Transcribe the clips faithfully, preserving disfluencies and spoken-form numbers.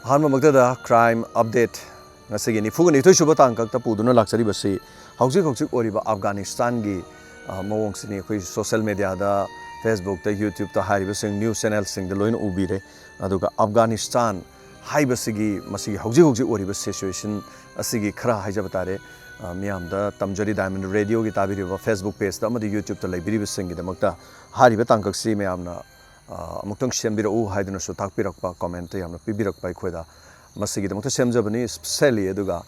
ꯑꯍꯥꯟꯕꯃꯛꯇꯗ crime update, ꯉꯁꯤꯒꯤ ꯅꯤꯐꯨꯒ ꯅꯤꯊꯣꯏ ꯁꯨꯕ ꯇꯥꯡꯀꯛꯇ ꯄꯨꯗꯨꯅ ꯂꯥꯛꯆꯔꯤꯕꯁꯤ ꯍꯧꯖꯤꯛ ꯍꯧꯖꯤꯛ ꯑꯣꯏꯔꯤꯕ ꯑꯐꯒꯥꯅꯤꯁꯇꯥꯟꯒꯤ, ꯑ, ꯃꯑꯣꯡꯁꯤꯅꯤ꯫ ꯑꯩꯈꯣꯏ social mediaꯗ, Facebookꯇ, YouTubeꯇ ꯍꯥꯏꯔꯤꯕꯁꯤꯡ news channelꯁꯤꯡꯗ ꯂꯣꯏꯅ ꯎꯕꯤꯔꯦ꯫ ꯑꯗꯨꯒ ꯑꯐꯒꯥꯅꯤꯁꯇꯥꯟ ꯍꯥꯏꯕꯁꯤꯒꯤ ꯃꯁꯤꯒꯤ ꯍꯧꯖꯤꯛ ꯍꯧꯖꯤꯛ ꯑꯣꯏꯔꯤꯕ situation ꯑꯁꯤꯒꯤ ꯈꯔ ꯍꯥꯏꯖꯕ ꯇꯥꯔꯦ꯫ ꯑ, ꯃꯤꯌꯥꯝꯗ ꯇꯝꯖꯔꯤ, Diamond Radioꯒꯤ ꯇꯥꯕꯤꯔꯤꯕ Facebook pageꯇ ꯑꯃꯗꯤ YouTubeꯇ ꯂꯩꯕꯤꯔꯤꯕꯁꯤꯡꯒꯤꯗꯃꯛꯇ ꯍꯥꯏꯔꯤꯕ ꯇꯥꯡꯀꯛꯁꯤ ꯃꯌꯥꯝꯅ, ꯑ, ꯑꯃꯨꯛꯇꯪ ꯁꯦꯝꯕꯤꯔꯛꯎ ꯍꯥꯏꯗꯨꯅꯁꯨ ꯇꯥꯛꯄꯤꯔꯛꯄ, commentꯇ ꯌꯥꯝꯅ ꯄꯤꯕꯤꯔꯛꯄ ꯑꯩꯈꯣꯏꯗ ꯃꯁꯤꯒꯤꯗꯃꯛꯇ ꯁꯦꯝꯖꯕꯅꯤ specially꯫ ꯑꯗꯨꯒ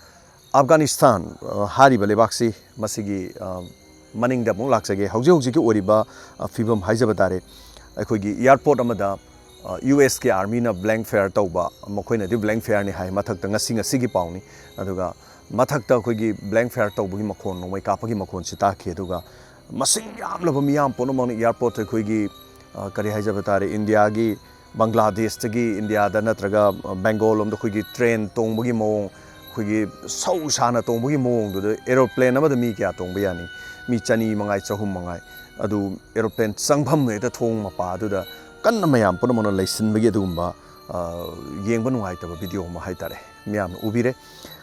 ꯑꯐꯒꯥꯅꯤꯁꯇꯥꯟ, ꯑ, ꯍꯥꯏꯔꯤꯕ ꯂꯩꯕꯥꯛꯁꯤ ꯃꯁꯤꯒꯤ, ꯑ, ꯃꯅꯤꯡꯗ ꯑꯃꯨꯛ ꯂꯥꯛꯆꯒꯦ꯫ ꯍꯧꯖꯤꯛ ꯍꯧꯖꯤꯛꯀꯤ ꯑꯣꯏꯔꯤꯕ, ꯑ, ꯐꯤꯕꯝ ꯍꯥꯏꯖꯕ ꯇꯥꯔꯦ, ꯑꯩꯈꯣꯏꯒꯤ airport ꯑꯃꯗ, ꯑ, USꯀꯤ armyꯅ blank fire ꯇꯧꯕ, ꯃꯈꯣꯏꯅꯗꯤ blank fireꯅꯤ ꯍꯥꯏ, ꯃꯊꯛꯇ ꯉꯁꯤ ꯉꯁꯤꯒꯤ ꯄꯥꯎꯅꯤ꯫ ꯑꯗꯨꯒ ꯃꯊꯛꯇ ꯑꯩꯈꯣꯏꯒꯤ blank fire ꯇꯧꯕꯒꯤ ꯃꯈꯣꯟ, ꯅꯣꯡꯃꯩ ꯀꯥꯞꯄꯒꯤ ꯃꯈꯣꯟꯁꯤ ꯇꯥꯈꯤ꯫ ꯑꯗꯨꯒ ꯃꯁꯤꯡ ꯌꯥꯝꯂꯕ ꯃꯤꯌꯥꯝ ꯄꯨꯝꯅꯃꯛꯅ airportꯇ ꯑꯩꯈꯣꯏꯒꯤ, ꯑ, ꯀꯔꯤ ꯍꯥꯏꯖꯕ ꯇꯥꯔꯦ, ꯏꯟꯗꯤꯌꯥꯒꯤ, ꯕꯪꯒ꯭ꯂꯥꯗꯦꯁꯇꯒꯤ ꯏꯟꯗꯤꯌꯥꯗ ꯅꯠꯇ꯭ꯔꯒ, ꯑ, ꯕꯦꯡꯒꯣꯜ ꯂꯣꯝꯗ ꯑꯩꯈꯣꯏꯒꯤ train ꯇꯣꯡꯕꯒꯤ ꯃꯑꯣꯡ, ꯑꯩꯈꯣꯏꯒꯤ ꯁꯧ ꯁꯥꯅ ꯇꯣꯡꯕꯒꯤ ꯃꯑꯣꯡꯗꯨꯗ aeroplane ꯑꯃꯗ ꯃꯤ ꯀꯌꯥ ꯇꯣꯡꯕ ꯌꯥꯅꯤ? ꯃꯤ ꯆꯅꯤ ꯃꯉꯥꯏ, ꯆꯍꯨꯝ ꯃꯉꯥꯏ꯫ ꯑꯗꯨ aeroplane ꯆꯪꯐꯝ ꯍꯦꯛꯇ ꯊꯣꯡ ꯃꯄꯥꯗꯨꯗ ꯀꯟꯅ ꯃꯌꯥꯝ ꯄꯨꯝꯅꯃꯛꯅ ꯂꯩꯁꯤꯟꯕꯒꯤ ꯑꯗꯨꯒꯨꯝꯕ, ꯑ, ꯌꯦꯡꯕ ꯅꯨꯡꯉꯥꯏꯇꯕ video ꯑꯃ ꯍꯥꯏꯇꯥꯔꯦ, ꯃꯌꯥꯝꯅ ꯎꯕꯤꯔꯦ꯫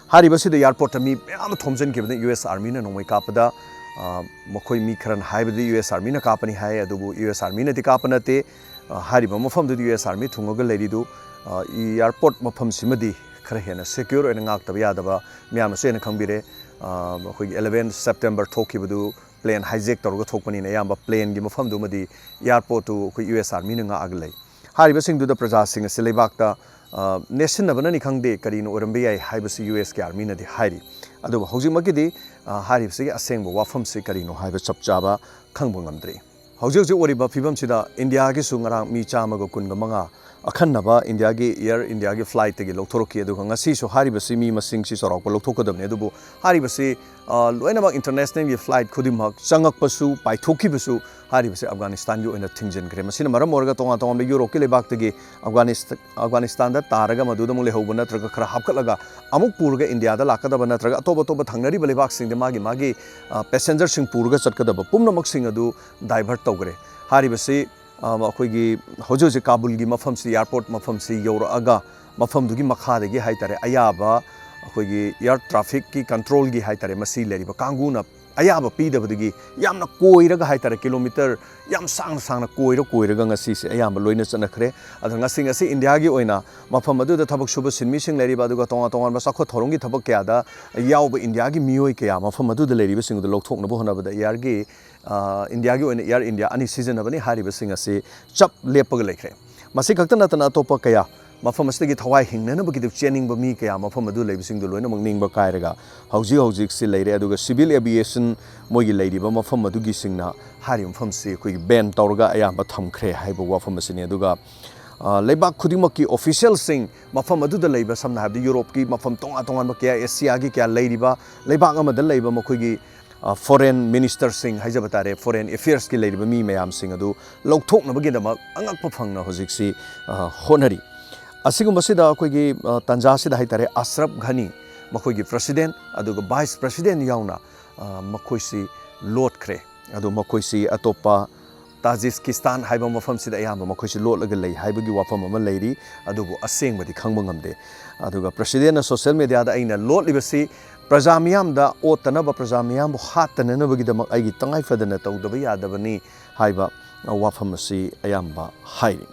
ꯍꯥꯏꯔꯤꯕꯁꯤꯗ airportꯇ ꯃꯤ ꯃꯌꯥꯝ ꯑꯃ ꯊꯣꯝꯖꯤꯟꯈꯤꯕꯅ US armyꯅ ꯅꯣꯡꯃꯩ ꯀꯥꯞꯄꯗ, ꯑ, ꯃꯈꯣꯏ ꯃꯤ ꯈꯔꯅ ꯍꯥꯏꯕꯗꯤ US armyꯅ ꯀꯥꯞꯄꯅꯤ ꯍꯥꯏ, ꯑꯗꯨꯕꯨ US armyꯅꯗꯤ ꯀꯥꯞꯄ ꯅꯠꯇꯦ꯫ ꯑ, ꯍꯥꯏꯔꯤꯕ ꯃꯐꯝꯗꯨꯗ US army ꯊꯨꯡꯉꯒ ꯂꯩꯔꯤꯗꯨ, ꯑ, airport ꯃꯐꯝꯁꯤꯃꯗꯤ ꯈꯔ ꯍꯦꯟꯅ secure ꯑꯣꯏꯅ ꯉꯥꯛꯇꯕ ꯌꯥꯗꯕ ꯃꯌꯥꯝꯅꯁꯨ ꯍꯦꯟꯅ ꯈꯪꯕꯤꯔꯦ꯫ ꯑ, ꯑꯩꯈꯣꯏꯒꯤ eleven September ꯊꯣꯛꯈꯤꯕꯗꯨ plane hijack ꯇꯧꯔꯒ ꯊꯣꯛꯄꯅꯤꯅ ꯑꯌꯥꯝꯕ planeꯒꯤ ꯃꯐꯝꯗꯨꯃꯗꯤ airportꯇꯨ ꯑꯩꯈꯣꯏ US armyꯅ ꯉꯥꯛꯑꯒ ꯂꯩ꯫ ꯍꯥꯏꯔꯤꯕꯁꯤꯡꯗꯨꯗ ꯄ꯭ꯔꯖꯥꯁꯤꯡ ꯑꯁꯤ ꯂꯩꯕꯥꯛꯇ, ꯑ, ꯅꯦꯠꯁꯤꯟꯅꯕꯅꯅꯤ ꯈꯪꯗꯦ, ꯀꯔꯤꯅ ꯑꯣꯏꯔꯝꯕ ꯌꯥꯏ ꯍꯥꯏꯕꯁꯤ USꯀꯤ armyꯅꯗꯤ ꯍꯥꯏꯔꯤ꯫ ꯑꯗꯨꯕꯨ ꯍꯧꯖꯤꯛꯃꯛꯀꯤꯗꯤ, ꯑ, ꯍꯥꯏꯔꯤꯕꯁꯤꯒꯤ ꯑꯁꯦꯡꯕ ꯋꯥꯐꯝꯁꯤ ꯀꯔꯤꯅꯣ ꯍꯥꯏꯕ ꯆꯞ ꯆꯥꯕ ꯈꯪꯕ ꯉꯝꯗ꯭ꯔꯤ꯫ ꯍꯧꯖꯤꯛ ꯍꯧꯖꯤꯛ ꯑꯣꯏꯔꯤꯕ ꯐꯤꯕꯝꯁꯤꯗ ꯏꯟꯗꯤꯌꯥꯒꯤꯁꯨ ꯉꯔꯥꯡ ꯃꯤ ꯆꯥꯝꯃꯒ ꯀꯨꯟꯒ ꯃꯉꯥ ꯑꯈꯟꯅꯕ ꯏꯟꯗꯤꯌꯥꯒꯤ, Air Indiaꯒꯤ flightꯇꯒꯤ ꯂꯧꯊꯣꯔꯛꯈꯤ꯫ ꯑꯗꯨꯒ ꯉꯁꯤꯁꯨ ꯍꯥꯏꯔꯤꯕꯁꯤ ꯃꯤ ꯃꯁꯤꯡꯁꯤ ꯆꯥꯎꯔꯥꯛꯄ ꯂꯧꯊꯣꯛꯀꯗꯕꯅꯤ꯫ ꯑꯗꯨꯕꯨ ꯍꯥꯏꯔꯤꯕꯁꯤ, ꯑ, ꯂꯣꯏꯅꯃꯛ internationalꯒꯤ flight ꯈꯨꯗꯤꯡꯃꯛ ꯆꯪꯉꯛꯄꯁꯨ, ꯄꯥꯏꯊꯣꯛꯈꯤꯕꯁꯨ ꯍꯥꯏꯔꯤꯕꯁꯤ ꯑꯐꯒꯥꯅꯤꯁꯇꯥꯟꯒꯤ ꯑꯣꯏꯅ ꯊꯤꯡꯖꯤꯟꯈ꯭ꯔꯦ꯫ ꯃꯁꯤꯅ ꯃꯔꯝ ꯑꯣꯏꯔꯒ ꯇꯣꯉꯥꯟ ꯇꯣꯉꯥꯟꯕ ꯌꯨꯔꯣꯞꯀꯤ ꯂꯩꯕꯥꯛꯇꯒꯤ ꯑꯐꯒꯥꯅꯤꯁ-, ꯑꯐꯒꯥꯅꯤꯁꯇꯥꯟꯗ ꯇꯥꯔꯒ ꯃꯗꯨꯗ ꯑꯃꯨꯛ ꯂꯩꯍꯧꯕ ꯅꯠꯇ꯭ꯔꯒ ꯈꯔ ꯍꯥꯞꯀꯠꯂꯒ ꯑꯃꯨꯛ ꯄꯨꯔꯒ ꯏꯟꯗꯤꯌꯥꯗ ꯂꯥꯛꯀꯗꯕ ꯅꯠꯇ꯭ꯔꯒ ꯑꯇꯣꯞ ꯑꯇꯣꯞꯄ ꯊꯪꯅꯔꯤꯕ ꯂꯩꯕꯥꯛꯁꯤꯡꯗ ꯃꯥꯒꯤ ꯃꯥꯒꯤ, ꯑ, passengerꯁꯤꯡ ꯄꯨꯔꯒ ꯆꯠꯀꯗꯕ ꯄꯨꯝꯅꯃꯛꯁꯤꯡ ꯑꯗꯨ divert ꯇꯧꯈ꯭ꯔꯦ꯫ ꯍꯥꯏꯔꯤꯕꯁꯤ, ꯑ, ꯑꯩꯈꯣꯏꯒꯤ ꯍꯧꯖꯤꯛ ꯍꯧꯖꯤꯛ ꯀꯥꯕꯨꯜꯒꯤ ꯃꯐꯝꯁꯤ, airport ꯃꯐꯝꯁꯤ ꯌꯧꯔꯛꯑꯒ, ꯃꯐꯝꯗꯨꯒꯤ ꯃꯈꯥꯗꯒꯤ ꯍꯥꯏꯇꯥꯔꯦ, ꯑꯌꯥꯕ ꯑꯩꯈꯣꯏꯒꯤ air trafficꯀꯤ controlꯒꯤ ꯍꯥꯏꯇꯥꯔꯦ, ꯃꯁꯤ ꯂꯩꯔꯤꯕ ꯀꯥꯡꯕꯨꯅ ꯑꯌꯥꯕ ꯄꯤꯗꯕꯗꯒꯤ ꯌꯥꯝꯅ ꯀꯣꯏꯔꯒ ꯍꯥꯏꯇꯥꯔꯦ, kilometre ꯌꯥꯝ ꯁꯥꯡꯅ ꯁꯥꯡꯅ ꯀꯣꯏꯔ ꯀꯣꯏꯔꯒ ꯉꯁꯤꯁꯦ ꯑꯌꯥꯝꯕ ꯂꯣꯏꯅ ꯆꯠꯅꯈ꯭ꯔꯦ꯫ ꯑꯗꯨꯅ ꯉꯁꯤ, ꯉꯁꯤ ꯏꯟꯗꯤꯌꯥꯒꯤ ꯑꯣꯏꯅ ꯃꯐꯝ ꯑꯗꯨꯗ ꯊꯕꯛ ꯁꯨꯕ ꯁꯤꯟꯃꯤꯁꯤꯡ ꯂꯩꯔꯤꯕ, ꯑꯗꯨꯒ ꯇꯣꯉꯥꯟ ꯇꯣꯉꯥꯟꯕ ꯆꯥꯎꯈꯠ ꯊꯧꯔꯝꯒꯤ ꯊꯕꯛ ꯀꯌꯥꯗ ꯌꯥꯎꯕ ꯏꯟꯗꯤꯌꯥꯒꯤ ꯃꯤꯑꯣꯏ ꯀꯌꯥ ꯃꯐꯝ ꯑꯗꯨꯗ ꯂꯩꯔꯤꯕꯁꯤꯡ ꯑꯗꯨ ꯂꯧꯊꯣꯛꯅꯕ ꯍꯣꯠꯅꯕꯗ airꯒꯤ, ꯑ, ꯏꯟꯗꯤꯌꯥꯒꯤ ꯑꯣꯏꯅ Air India ꯑꯅꯤ ꯁꯤꯖꯤꯟꯅꯕꯅꯤ꯫ ꯍꯥꯏꯔꯤꯕꯁꯤꯡ ꯑꯁꯤ ꯆꯞ ꯂꯦꯞꯄꯒ ꯂꯩꯈ꯭ꯔꯦ꯫ ꯃꯁꯤ ꯈꯛꯇ ꯅꯠꯇꯅ ꯑꯇꯣꯞꯄ ꯀꯌꯥ ꯃꯐꯝ ꯑꯁꯤꯗꯒꯤ ꯊꯋꯥꯏ ꯍꯤꯡꯅꯅꯕꯒꯤꯗꯃꯛ ꯆꯦꯟꯅꯤꯡꯕ ꯃꯤ ꯀꯌꯥ ꯃꯐꯝ ꯑꯗꯨ ꯂꯩꯕꯁꯤꯡꯗꯨ ꯂꯣꯏꯅꯃꯛ ꯅꯤꯡꯕ ꯀꯥꯏꯔꯒ ꯍꯧꯖꯤꯛ ꯍꯧꯖꯤꯛꯁꯤ ꯂꯩꯔꯦ꯫ ꯑꯗꯨꯒ civil aviation ꯃꯣꯏꯒꯤ ꯂꯩꯔꯤꯕ ꯃꯐꯝ ꯑꯗꯨꯒꯤꯁꯤꯡꯅ ꯍꯥꯏꯔꯤꯕ ꯃꯐꯝꯁꯤ ꯑꯩꯈꯣꯏꯒꯤ ban ꯇꯧꯔꯒ ꯑꯌꯥꯝꯕ ꯊꯝꯈ꯭ꯔꯦ ꯍꯥꯏꯕ ꯋꯥꯐꯝ ꯑꯁꯤꯅꯤ꯫ ꯑꯗꯨꯒ, ꯑ, ꯂꯩꯕꯥꯛ ꯈꯨꯗꯤꯡꯃꯛꯀꯤ officialꯁꯤꯡ ꯃꯐꯝ ꯑꯗꯨꯗ ꯂꯩꯕ, ꯁꯝꯅ ꯍꯥꯏꯔꯕꯗ ꯌꯨꯔꯣꯞꯀꯤ ꯃꯐꯝ ꯇꯣꯉꯥꯟ ꯇꯣꯉꯥꯟꯕ ꯀꯌꯥ, ꯑꯦꯁꯤꯌꯥꯒꯤ ꯀꯌꯥ ꯂꯩꯔꯤꯕ ꯂꯩꯕꯥꯛ ꯑꯃꯗ ꯂꯩꯕ ꯃꯈꯣꯏꯒꯤ, ꯑ, foreign ministerꯁꯤꯡ ꯍꯥꯏꯖꯕ ꯇꯥꯔꯦ, foreign affairsꯀꯤ ꯂꯩꯔꯤꯕ ꯃꯤ ꯃꯌꯥꯝꯁꯤꯡ ꯑꯗꯨ ꯂꯧꯊꯣꯛꯅꯕꯒꯤꯗꯃꯛ ꯑꯉꯛꯄ ꯐꯪꯅ ꯍꯧꯖꯤꯛꯁꯤ, ꯑ, ꯍꯣꯠꯅꯔꯤ꯫ ꯑꯁꯤꯒꯨꯝꯕꯁꯤꯗ ꯑꯩꯈꯣꯏꯒꯤ, ꯑ, ꯇꯥꯟꯖꯥꯁꯤꯗ ꯍꯥꯏꯇꯥꯔꯦ, ꯑꯁꯔꯐ ꯘꯅꯤ, ꯃꯈꯣꯏꯒꯤ president ꯑꯗꯨꯒ vice president ꯌꯥꯎꯅ, ꯑ, ꯃꯈꯣꯏꯁꯤ ꯂꯣꯠꯈ꯭ꯔꯦ꯫ ꯑꯗꯨ ꯃꯈꯣꯏꯁꯤ ꯑꯇꯣꯞꯄ ꯇꯥꯖꯤꯁꯀꯤꯁꯇꯥꯟ ꯍꯥꯏꯕ ꯃꯐꯝꯁꯤꯗ ꯑꯌꯥꯝꯕ ꯃꯈꯣꯏꯁꯤ ꯂꯣꯠꯂꯒ ꯂꯩ ꯍꯥꯏꯕꯒꯤ ꯋꯥꯐꯝ ꯑꯃ ꯂꯩꯔꯤ, ꯑꯗꯨꯕꯨ ꯑꯁꯦꯡꯕꯗꯤ ꯈꯪꯕ ꯉꯝꯗꯦ꯫ ꯑꯗꯨꯒ presidentꯅ social mediaꯗ "ꯑꯩꯅ ꯂꯣꯠꯂꯤꯕꯁꯤ ꯄ꯭ꯔꯖꯥ ꯃꯤꯌꯥꯝꯗ ꯑꯣꯠꯇꯅꯕ, ꯄ꯭ꯔꯖꯥ ꯃꯤꯌꯥꯝꯕꯨ ꯍꯥꯠꯇꯅꯅꯕꯒꯤꯗꯃꯛ ꯑꯩꯒꯤ ꯇꯉꯥꯏ ꯐꯗꯅ ꯇꯧꯗꯕ ꯌꯥꯗꯕꯅꯤ" ꯍꯥꯏꯕ ꯋꯥꯐꯝ ꯑꯁꯤ ꯑꯌꯥꯝꯕ ꯍꯥꯏꯔꯤ꯫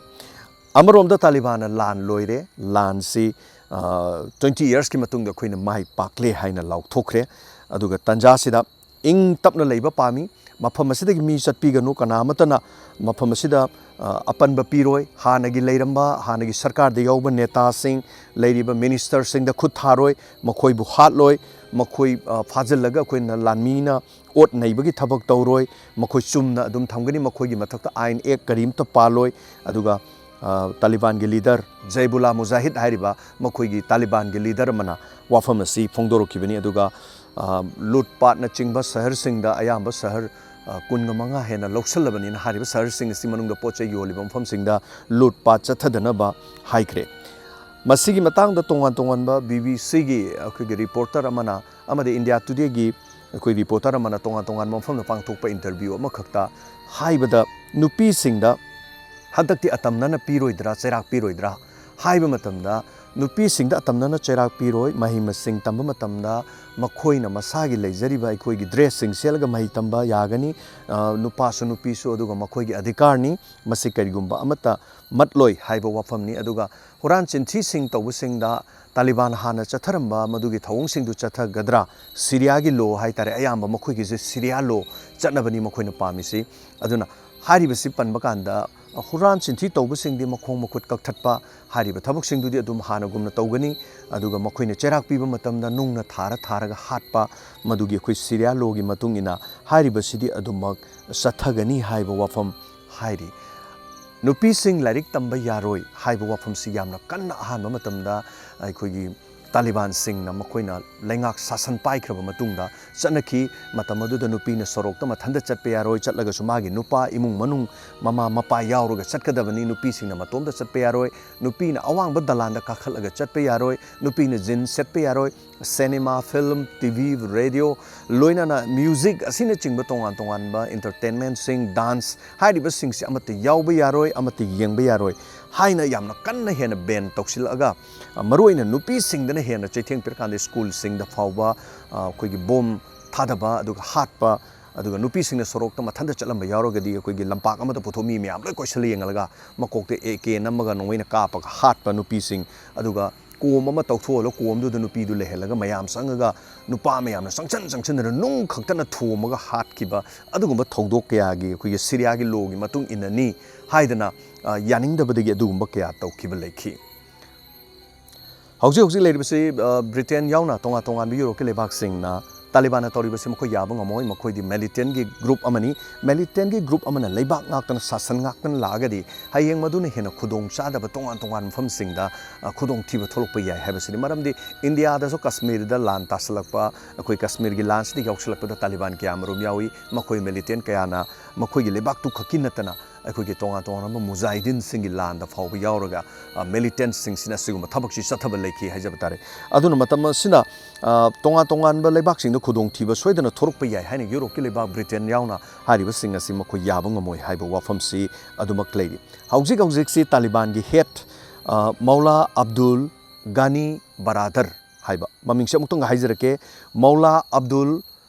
ꯑꯃꯔꯣꯝꯗ ꯇꯥꯂꯤꯕꯥꯟꯅ ꯂꯥꯟ ꯂꯣꯏꯔꯦ, ꯂꯥꯟꯁꯤ, ꯑ, twenty yearsꯀꯤ ꯃꯇꯨꯡꯗ ꯑꯩꯈꯣꯏꯅ ꯃꯥꯏ ꯄꯥꯛꯂꯦ ꯍꯥꯏꯅ ꯂꯥꯎꯊꯣꯛꯈ꯭ꯔꯦ꯫ ꯑꯗꯨꯒ ꯇꯥꯟꯖꯥꯁꯤꯗ ꯏꯪ ꯇꯞꯅ ꯂꯩꯕ ꯄꯥꯝꯃꯤ꯫ ꯃꯐꯝ ꯑꯁꯤꯗꯒꯤ ꯃꯤ ꯆꯠꯄꯤꯒꯅꯨ, ꯀꯅꯥ ꯑꯃꯠꯇꯅ ꯃꯐꯝ ꯑꯁꯤꯗ, ꯑ, ꯑꯄꯟꯕ ꯄꯤꯔꯣꯏ꯫ ꯍꯥꯟꯅꯒꯤ ꯂꯩꯔꯝꯕ, ꯍꯥꯟꯅꯒꯤ ꯁꯔꯀꯥꯔꯗ ꯌꯥꯎꯕ ꯅꯦꯇꯥꯁꯤꯡ, ꯂꯩꯔꯤꯕ ministerꯁꯤꯡꯗ ꯈꯨꯠ ꯊꯥꯔꯣꯏ, ꯃꯈꯣꯏꯕꯨ ꯍꯥꯠꯂꯣꯏ, ꯃꯈꯣꯏ, ꯑ, ꯐꯥꯖꯤꯜꯂꯒ ꯑꯩꯈꯣꯏꯅ ꯂꯥꯟꯃꯤꯅ ꯑꯣꯠ ꯅꯩꯕꯒꯤ ꯊꯕꯛ ꯇꯧꯔꯣꯏ, ꯃꯈꯣꯏ ꯆꯨꯝꯅ ꯑꯗꯨꯝ ꯊꯝꯒꯅꯤ, ꯃꯈꯣꯏꯒꯤ ꯃꯊꯛꯇ ꯑꯥꯏꯟ ꯑꯦꯛ ꯀꯔꯤꯝꯇ ꯄꯥꯜꯂꯣꯏ꯫ ꯑꯗꯨꯒ, ꯑ, ꯇꯥꯂꯤꯕꯥꯟꯒꯤ leader ꯖꯩꯕꯨꯂꯥ ꯃꯨꯖꯥꯍꯤꯗ ꯍꯥꯏꯔꯤꯕ ꯃꯈꯣꯏꯒꯤ ꯇꯥꯂꯤꯕꯥꯟꯒꯤ leader ꯑꯃꯅ ꯋꯥꯐꯝ ꯑꯁꯤ ꯐꯣꯡꯗꯣꯔꯛꯈꯤꯕꯅꯤ꯫ ꯑꯗꯨꯒ, ꯑ, ꯂꯨꯠ ꯄꯥꯠꯅꯆꯤꯡꯕ ꯁꯍꯔꯁꯤꯡꯗ, ꯑꯌꯥꯝꯕ ꯁꯍꯔ, ꯑ, ꯀꯨꯟꯒ ꯃꯉꯥ ꯍꯦꯟꯅ ꯂꯧꯁꯤꯜꯂꯕꯅꯤꯅ, ꯍꯥꯏꯔꯤꯕ ꯁꯍꯔꯁꯤꯡ ꯑꯁꯤ ꯃꯅꯨꯡꯗ ꯄꯣꯠ ꯆꯩ ꯌꯣꯜꯂꯤꯕ ꯃꯐꯝꯁꯤꯡꯗ ꯂꯨꯠ ꯄꯥꯠ ꯆꯠꯊꯗꯅꯕ ꯍꯥꯏꯈ꯭ꯔꯦ꯫ ꯃꯁꯤꯒꯤ ꯃꯇꯥꯡꯗ ꯇꯣꯉꯥꯟ ꯇꯣꯉꯥꯟꯕ BBC ꯒꯤ ꯑꯩꯈꯣꯏꯒꯤ reporter ꯑꯃꯅ ꯑꯃꯗꯤ India Today ꯒꯤ ꯑꯩꯈꯣꯏ reporter ꯑꯃꯅ ꯇꯣꯉꯥꯟ ꯇꯣꯉꯥꯟꯕ ꯃꯐꯝꯗ ꯄꯥꯡꯊꯣꯛꯄ interview ꯑꯃꯈꯛꯇ ꯍꯥꯏꯕꯗ, ꯅꯨꯄꯤꯁꯤꯡꯗ ꯍꯟꯗꯛꯇꯤ ꯑꯇꯝꯅꯅ ꯄꯤꯔꯣꯏꯗ꯭ꯔꯥ, ꯆꯩꯔꯥꯛ ꯄꯤꯔꯣꯏꯗ꯭ꯔꯥ, ꯍꯥꯏꯕ ꯃꯇꯝꯗ ꯅꯨꯄꯤꯁꯤꯡꯗ ꯑꯇꯝꯅꯅ ꯆꯩꯔꯥꯛ ꯄꯤꯔꯣꯏ꯫ ꯃꯍꯩ ꯃꯁꯤꯡ ꯇꯝꯕ ꯃꯇꯝꯗ ꯃꯈꯣꯏꯅ ꯃꯁꯥꯒꯤ ꯂꯩꯖꯔꯤꯕ ꯑꯩꯈꯣꯏꯒꯤ ꯗ꯭ꯔꯦꯁꯁꯤꯡ ꯁꯦꯠꯂꯒ ꯃꯍꯩ ꯇꯝꯕ ꯌꯥꯒꯅꯤ꯫ ꯑ, ꯅꯨꯄꯥꯁꯨ ꯅꯨꯄꯤꯁꯨ ꯑꯗꯨꯒ ꯃꯈꯣꯏꯒꯤ ꯑꯙꯤꯀꯥꯔꯅꯤ꯫ ꯃꯁꯤ ꯀꯔꯤꯒꯨꯝꯕ ꯑꯃꯠꯇ ꯃꯠꯂꯣꯏ ꯍꯥꯏꯕ ꯋꯥꯐꯝꯅꯤ꯫ ꯑꯗꯨꯒ ꯍꯨꯔꯥꯟ ꯆꯤꯟꯊꯤꯁꯤꯡ ꯇꯧꯕꯁꯤꯡꯗ ꯇꯥꯂꯤꯕꯥꯟ ꯍꯥꯟꯅ ꯆꯠꯊꯔꯝꯕ ꯃꯗꯨꯒꯤ ꯊꯧꯑꯣꯡꯁꯤꯡꯗꯨ ꯆꯠꯊꯒꯗ꯭ꯔꯥ? ꯁꯤꯔꯤꯌꯥꯒꯤ ꯂꯣ ꯍꯥꯏꯇꯥꯔꯦ, ꯑꯌꯥꯝꯕ ꯃꯈꯣꯏꯒꯤꯁꯦ ꯁꯤꯔꯤꯌꯥ ꯂꯣ ꯆꯠꯅꯕꯅꯤ ꯃꯈꯣꯏꯅ ꯄꯥꯝꯃꯤꯁꯤ꯫ ꯑꯗꯨꯅ ꯍꯥꯏꯔꯤꯕꯁꯤ ꯄꯟꯕ ꯀꯥꯟꯗ ꯍꯨꯔꯥꯟ ꯆꯤꯟꯊꯤ ꯇꯧꯕꯁꯤꯡꯗꯤ ꯃꯈꯣꯡ ꯃꯈꯨꯠ ꯀꯛꯊꯠꯄ, ꯍꯥꯏꯔꯤꯕ ꯊꯕꯛꯁꯤꯡꯗꯨꯗꯤ ꯑꯗꯨꯝ ꯍꯥꯟꯅꯒꯨꯝꯅ ꯇꯧꯒꯅꯤ꯫ ꯑꯗꯨꯒ ꯃꯈꯣꯏꯅ ꯆꯩꯔꯥꯛ ꯄꯤꯕ ꯃꯇꯝꯗ ꯅꯨꯡꯅ ꯊꯥꯔ ꯊꯥꯔꯒ ꯍꯥꯠꯄ, ꯃꯗꯨꯒꯤ ꯑꯩꯈꯣꯏ ꯁꯤꯔꯤꯌꯥ ꯂꯣꯒꯤ ꯃꯇꯨꯡ ꯏꯟꯅ ꯍꯥꯏꯔꯤꯕꯁꯤꯗꯤ ꯑꯗꯨꯃꯛ ꯆꯠꯊꯒꯅꯤ ꯍꯥꯏꯕ ꯋꯥꯐꯝ ꯍꯥꯏꯔꯤ꯫ ꯅꯨꯄꯤꯁꯤꯡ ꯂꯥꯏꯔꯤꯛ ꯇꯝꯕ ꯌꯥꯔꯣꯏ ꯍꯥꯏꯕ ꯋꯥꯐꯝꯁꯤ ꯌꯥꯝꯅ ꯀꯟꯅ ꯑꯍꯥꯟꯕ ꯃꯇꯝꯗ ꯑꯩꯈꯣꯏꯒꯤ ꯇꯥꯂꯤꯕꯥꯟꯁꯤꯡꯅ ꯃꯈꯣꯏꯅ ꯂꯩꯉꯥꯛ ꯁꯥꯁꯟ ꯄꯥꯏꯈ꯭ꯔꯕ ꯃꯇꯨꯡꯗ ꯆꯠꯅꯈꯤ꯫ ꯃꯇꯝ ꯑꯗꯨꯗ ꯅꯨꯄꯤꯅ ꯁꯣꯔꯣꯛꯇ ꯃꯊꯟꯇ ꯆꯠꯄ ꯌꯥꯔꯣꯏ, ꯆꯠꯂꯒꯁꯨ ꯃꯥꯒꯤ ꯅꯨꯄꯥ, ꯏꯃꯨꯡ ꯃꯅꯨꯡ, ꯃꯃꯥ ꯃꯄꯥ ꯌꯥꯎꯔꯒ ꯆꯠꯀꯗꯕꯅꯤ꯫ ꯅꯨꯄꯤꯁꯤꯡꯅ ꯃꯇꯣꯝꯇ ꯆꯠꯄ ꯌꯥꯔꯣꯏ꯫ ꯅꯨꯄꯤꯅ ꯑꯋꯥꯡꯕ ꯗꯂꯥꯟꯗ ꯀꯥꯈꯠꯂꯒ ꯆꯠꯄ ꯌꯥꯔꯣꯏ꯫ ꯅꯨꯄꯤꯅ ꯖꯤꯟꯁ ꯁꯦꯠꯄ ꯌꯥꯔꯣꯏ꯫ Cinema, film, T V, radio, ꯂꯣꯏꯅꯅ ꯃ꯭ꯌꯨꯖꯤꯛ ꯑꯁꯤꯅꯆꯤꯡꯕ ꯇꯣꯉꯥꯟ ꯇꯣꯉꯥꯟꯕ ꯏꯟꯇꯔꯇꯦꯟꯃꯦꯟꯁꯤꯡ, ꯗꯥꯟꯁ ꯍꯥꯏꯔꯤꯕꯁꯤꯡꯁꯦ ꯑꯃꯠꯇ ꯌꯥꯎꯕ ꯌꯥꯔꯣꯏ, ꯑꯃꯠꯇ ꯌꯦꯡꯕ ꯌꯥꯔꯣꯏ ꯍꯥꯏꯅ ꯌꯥꯝꯅ ꯀꯟꯅ ꯍꯦꯟꯅ ꯕꯦꯟ ꯇꯧꯁꯤꯜꯂꯛꯑꯒ, ꯑ, ꯃꯔꯨꯑꯣꯏꯅ ꯅꯨꯄꯤꯁꯤꯡꯗꯅ ꯍꯦꯟꯅ ꯆꯩꯊꯦꯡ ꯄꯤꯔꯀꯥꯟꯗ ꯁ꯭ꯀꯨꯜꯁꯤꯡꯗ ꯐꯥꯎꯕ, ꯑ, ꯑꯩꯈꯣꯏꯒꯤ ꯕꯣꯝ ꯊꯥꯗꯕ, ꯑꯗꯨꯒ ꯍꯥꯠꯄ, ꯑꯗꯨꯒ ꯅꯨꯄꯤꯁꯤꯡꯅ ꯁꯣꯔꯣꯛꯇ ꯃꯊꯟꯇ ꯆꯠꯂꯝꯕ ꯌꯥꯎꯔꯒꯗꯤ ꯑꯩꯈꯣꯏꯒꯤ ꯂꯝꯄꯥꯛ ꯑꯃꯗ ꯄꯨꯊꯣꯛ ꯃꯤ ꯃꯌꯥꯝ ꯂꯣꯏ ꯀꯣꯏꯁꯜꯂ ꯌꯦꯡꯍꯜꯂꯒ ꯃꯀꯣꯛꯇ ꯑꯦ ꯀꯦ ꯅꯝꯃꯒ ꯅꯣꯡꯃꯩꯅ ꯀꯥꯞꯄꯒ ꯍꯥꯠꯄ ꯅꯨꯄꯤꯁꯤꯡ, ꯑꯗꯨꯒ ꯀꯣꯝ ꯑꯃ ꯇꯧꯊꯣꯛꯍꯜꯂ ꯀꯣꯝꯗꯨꯗ ꯅꯨꯄꯤꯗꯨ ꯂꯩꯍꯜꯂꯒ ꯃꯌꯥꯝ ꯆꯪꯉꯒ ꯅꯨꯄꯥ ꯃꯌꯥꯝꯅ ꯆꯪꯁꯤꯟ ꯆꯪꯁꯤꯟꯗꯅ ꯅꯨꯡ ꯈꯛꯇꯅ ꯊꯣꯝꯃꯒ ꯍꯥꯠꯈꯤꯕ, ꯑꯗꯨꯒꯨꯝꯕ ꯊꯧꯗꯣꯛ ꯀꯌꯥꯒꯤ ꯑꯩꯈꯣꯏꯒꯤ ꯁꯤꯔꯤꯌꯥꯒꯤ ꯂꯣꯒꯤ ꯃꯇꯨꯡ ꯏꯟꯅꯅꯤ ꯍꯥꯏꯗꯅ, ꯑ, ꯌꯥꯅꯤꯡꯗꯕꯗꯒꯤ ꯑꯗꯨꯒꯨꯝꯕ ꯀꯌꯥ ꯇꯧꯈꯤꯕ ꯂꯩꯈꯤ꯫ ꯍꯧꯖꯤꯛ ꯍꯧꯖꯤꯛ ꯂꯩꯔꯤꯕꯁꯤ, ꯑ, ꯕ꯭ꯔꯤꯇꯦꯟ ꯌꯥꯎꯅ ꯇꯣꯉꯥꯟ ꯇꯣꯉꯥꯟꯕ ꯌꯨꯔꯣꯞꯀꯤ ꯂꯩꯕꯥꯛꯁꯤꯡꯅ ꯇꯥꯂꯤꯕꯥꯟꯅ ꯇꯧꯔꯤꯕꯁꯤ ꯃꯈꯣꯏ ꯌꯥꯕ ꯉꯝꯃꯣꯏ꯫ ꯃꯈꯣꯏꯗꯤ ꯃꯤꯂꯤꯇꯦꯟꯒꯤ ꯒ꯭ꯔꯨꯞ ꯑꯃꯅꯤ꯫ ꯃꯤꯂꯤꯇꯦꯟꯒꯤ ꯒ꯭ꯔꯨꯞ ꯑꯃꯅ ꯂꯩꯕꯥꯛ ꯉꯥꯛꯇꯅ, ꯁꯥꯁꯟ ꯉꯥꯛꯇꯅ ꯂꯥꯛꯑꯒꯗꯤ ꯍꯌꯦꯡ ꯃꯗꯨꯅ ꯍꯦꯟꯅ ꯈꯨꯗꯣꯡ ꯆꯥꯗꯕ ꯇꯣꯉꯥꯟ ꯇꯣꯉꯥꯟꯕ ꯃꯐꯝꯁꯤꯡꯗ, ꯑ, ꯈꯨꯗꯣꯡꯊꯤꯕ ꯊꯣꯛꯂꯛꯄ ꯌꯥꯏ ꯍꯥꯏꯕꯁꯤꯅꯤ꯫ ꯃꯔꯝꯗꯤ ꯏꯟꯗꯤꯌꯥꯗꯁꯨ ꯀꯥꯁꯃꯤꯔꯗ ꯂꯥꯟ ꯇꯥꯁꯜꯂꯛꯄ, ꯑꯩꯈꯣꯏ ꯀꯥꯁꯃꯤꯔꯒꯤ ꯂꯥꯟꯁꯤꯗ ꯌꯥꯎꯁꯤꯜꯂꯛꯄꯗ ꯇꯥꯂꯤꯕꯥꯟ ꯀꯌꯥ ꯑꯃꯔꯣꯝ ꯌꯥꯎꯏ꯫ ꯃꯈꯣꯏ ꯃꯤꯂꯤꯇꯦꯟ ꯀꯌꯥꯅ ꯃꯈꯣꯏꯒꯤ ꯂꯩꯕꯥꯛꯇꯨ ꯈꯛꯀꯤ ꯅꯠꯇꯅ ꯑꯩꯈꯣꯏꯒꯤ ꯇꯣꯉꯥꯟ ꯇꯣꯉꯥꯟꯕ ꯃꯨꯖꯥꯍꯤꯗꯤꯟꯁꯤꯡꯒꯤ ꯂꯥꯟꯗ ꯐꯥꯎꯕ ꯌꯥꯎꯔꯒ, ꯑ, ꯃꯤꯂꯤꯇꯦꯟꯁꯤꯡꯁꯤꯅ ꯑꯁꯤꯒꯨꯝꯕ ꯊꯕꯛꯁꯤ ꯆꯠꯊꯕ ꯂꯩꯈꯤ ꯍꯥꯏꯖꯕ ꯇꯥꯔꯦ꯫ ꯑꯗꯨꯅ ꯃꯇꯝ ꯑꯁꯤꯅ, ꯑ, ꯇꯣꯉꯥꯟ ꯇꯣꯉꯥꯟꯕ ꯂꯩꯕꯥꯛꯁꯤꯡꯗ ꯈꯨꯗꯣꯡꯊꯤꯕ ꯁꯣꯏꯗꯅ ꯊꯣꯔꯛꯄ ꯌꯥꯏ ꯍꯥꯏꯅ ꯌꯨꯔꯣꯞꯀꯤ ꯂꯩꯕꯥꯛ ꯕ꯭ꯔꯤꯇꯦꯟ ꯌꯥꯎꯅ ꯍꯥꯏꯔꯤꯕꯁꯤꯡ ꯑꯁꯤ ꯃꯈꯣꯏ ꯌꯥꯕ ꯉꯝꯃꯣꯏ ꯍꯥꯏꯕ ꯋꯥꯐꯝꯁꯤ ꯑꯗꯨꯃꯛ ꯂꯩꯔꯤ꯫ ꯍꯧꯖꯤꯛ ꯍꯧꯖꯤꯛꯁꯤ ꯇꯥꯂꯤꯕꯥꯟꯒꯤ ꯍꯦꯗ, ꯃꯧꯂꯥ ꯑꯕꯗꯨꯜ ꯒꯥꯅꯤ ꯕꯔꯥꯗꯔ ꯍꯥꯏꯕ ꯃꯃꯤꯡꯁꯦ ꯑꯃꯨꯛꯇꯪꯒ ꯍꯥꯏꯖꯔꯛꯀꯦ꯫ ꯃꯧꯂꯥ ꯑꯕꯗꯨꯜ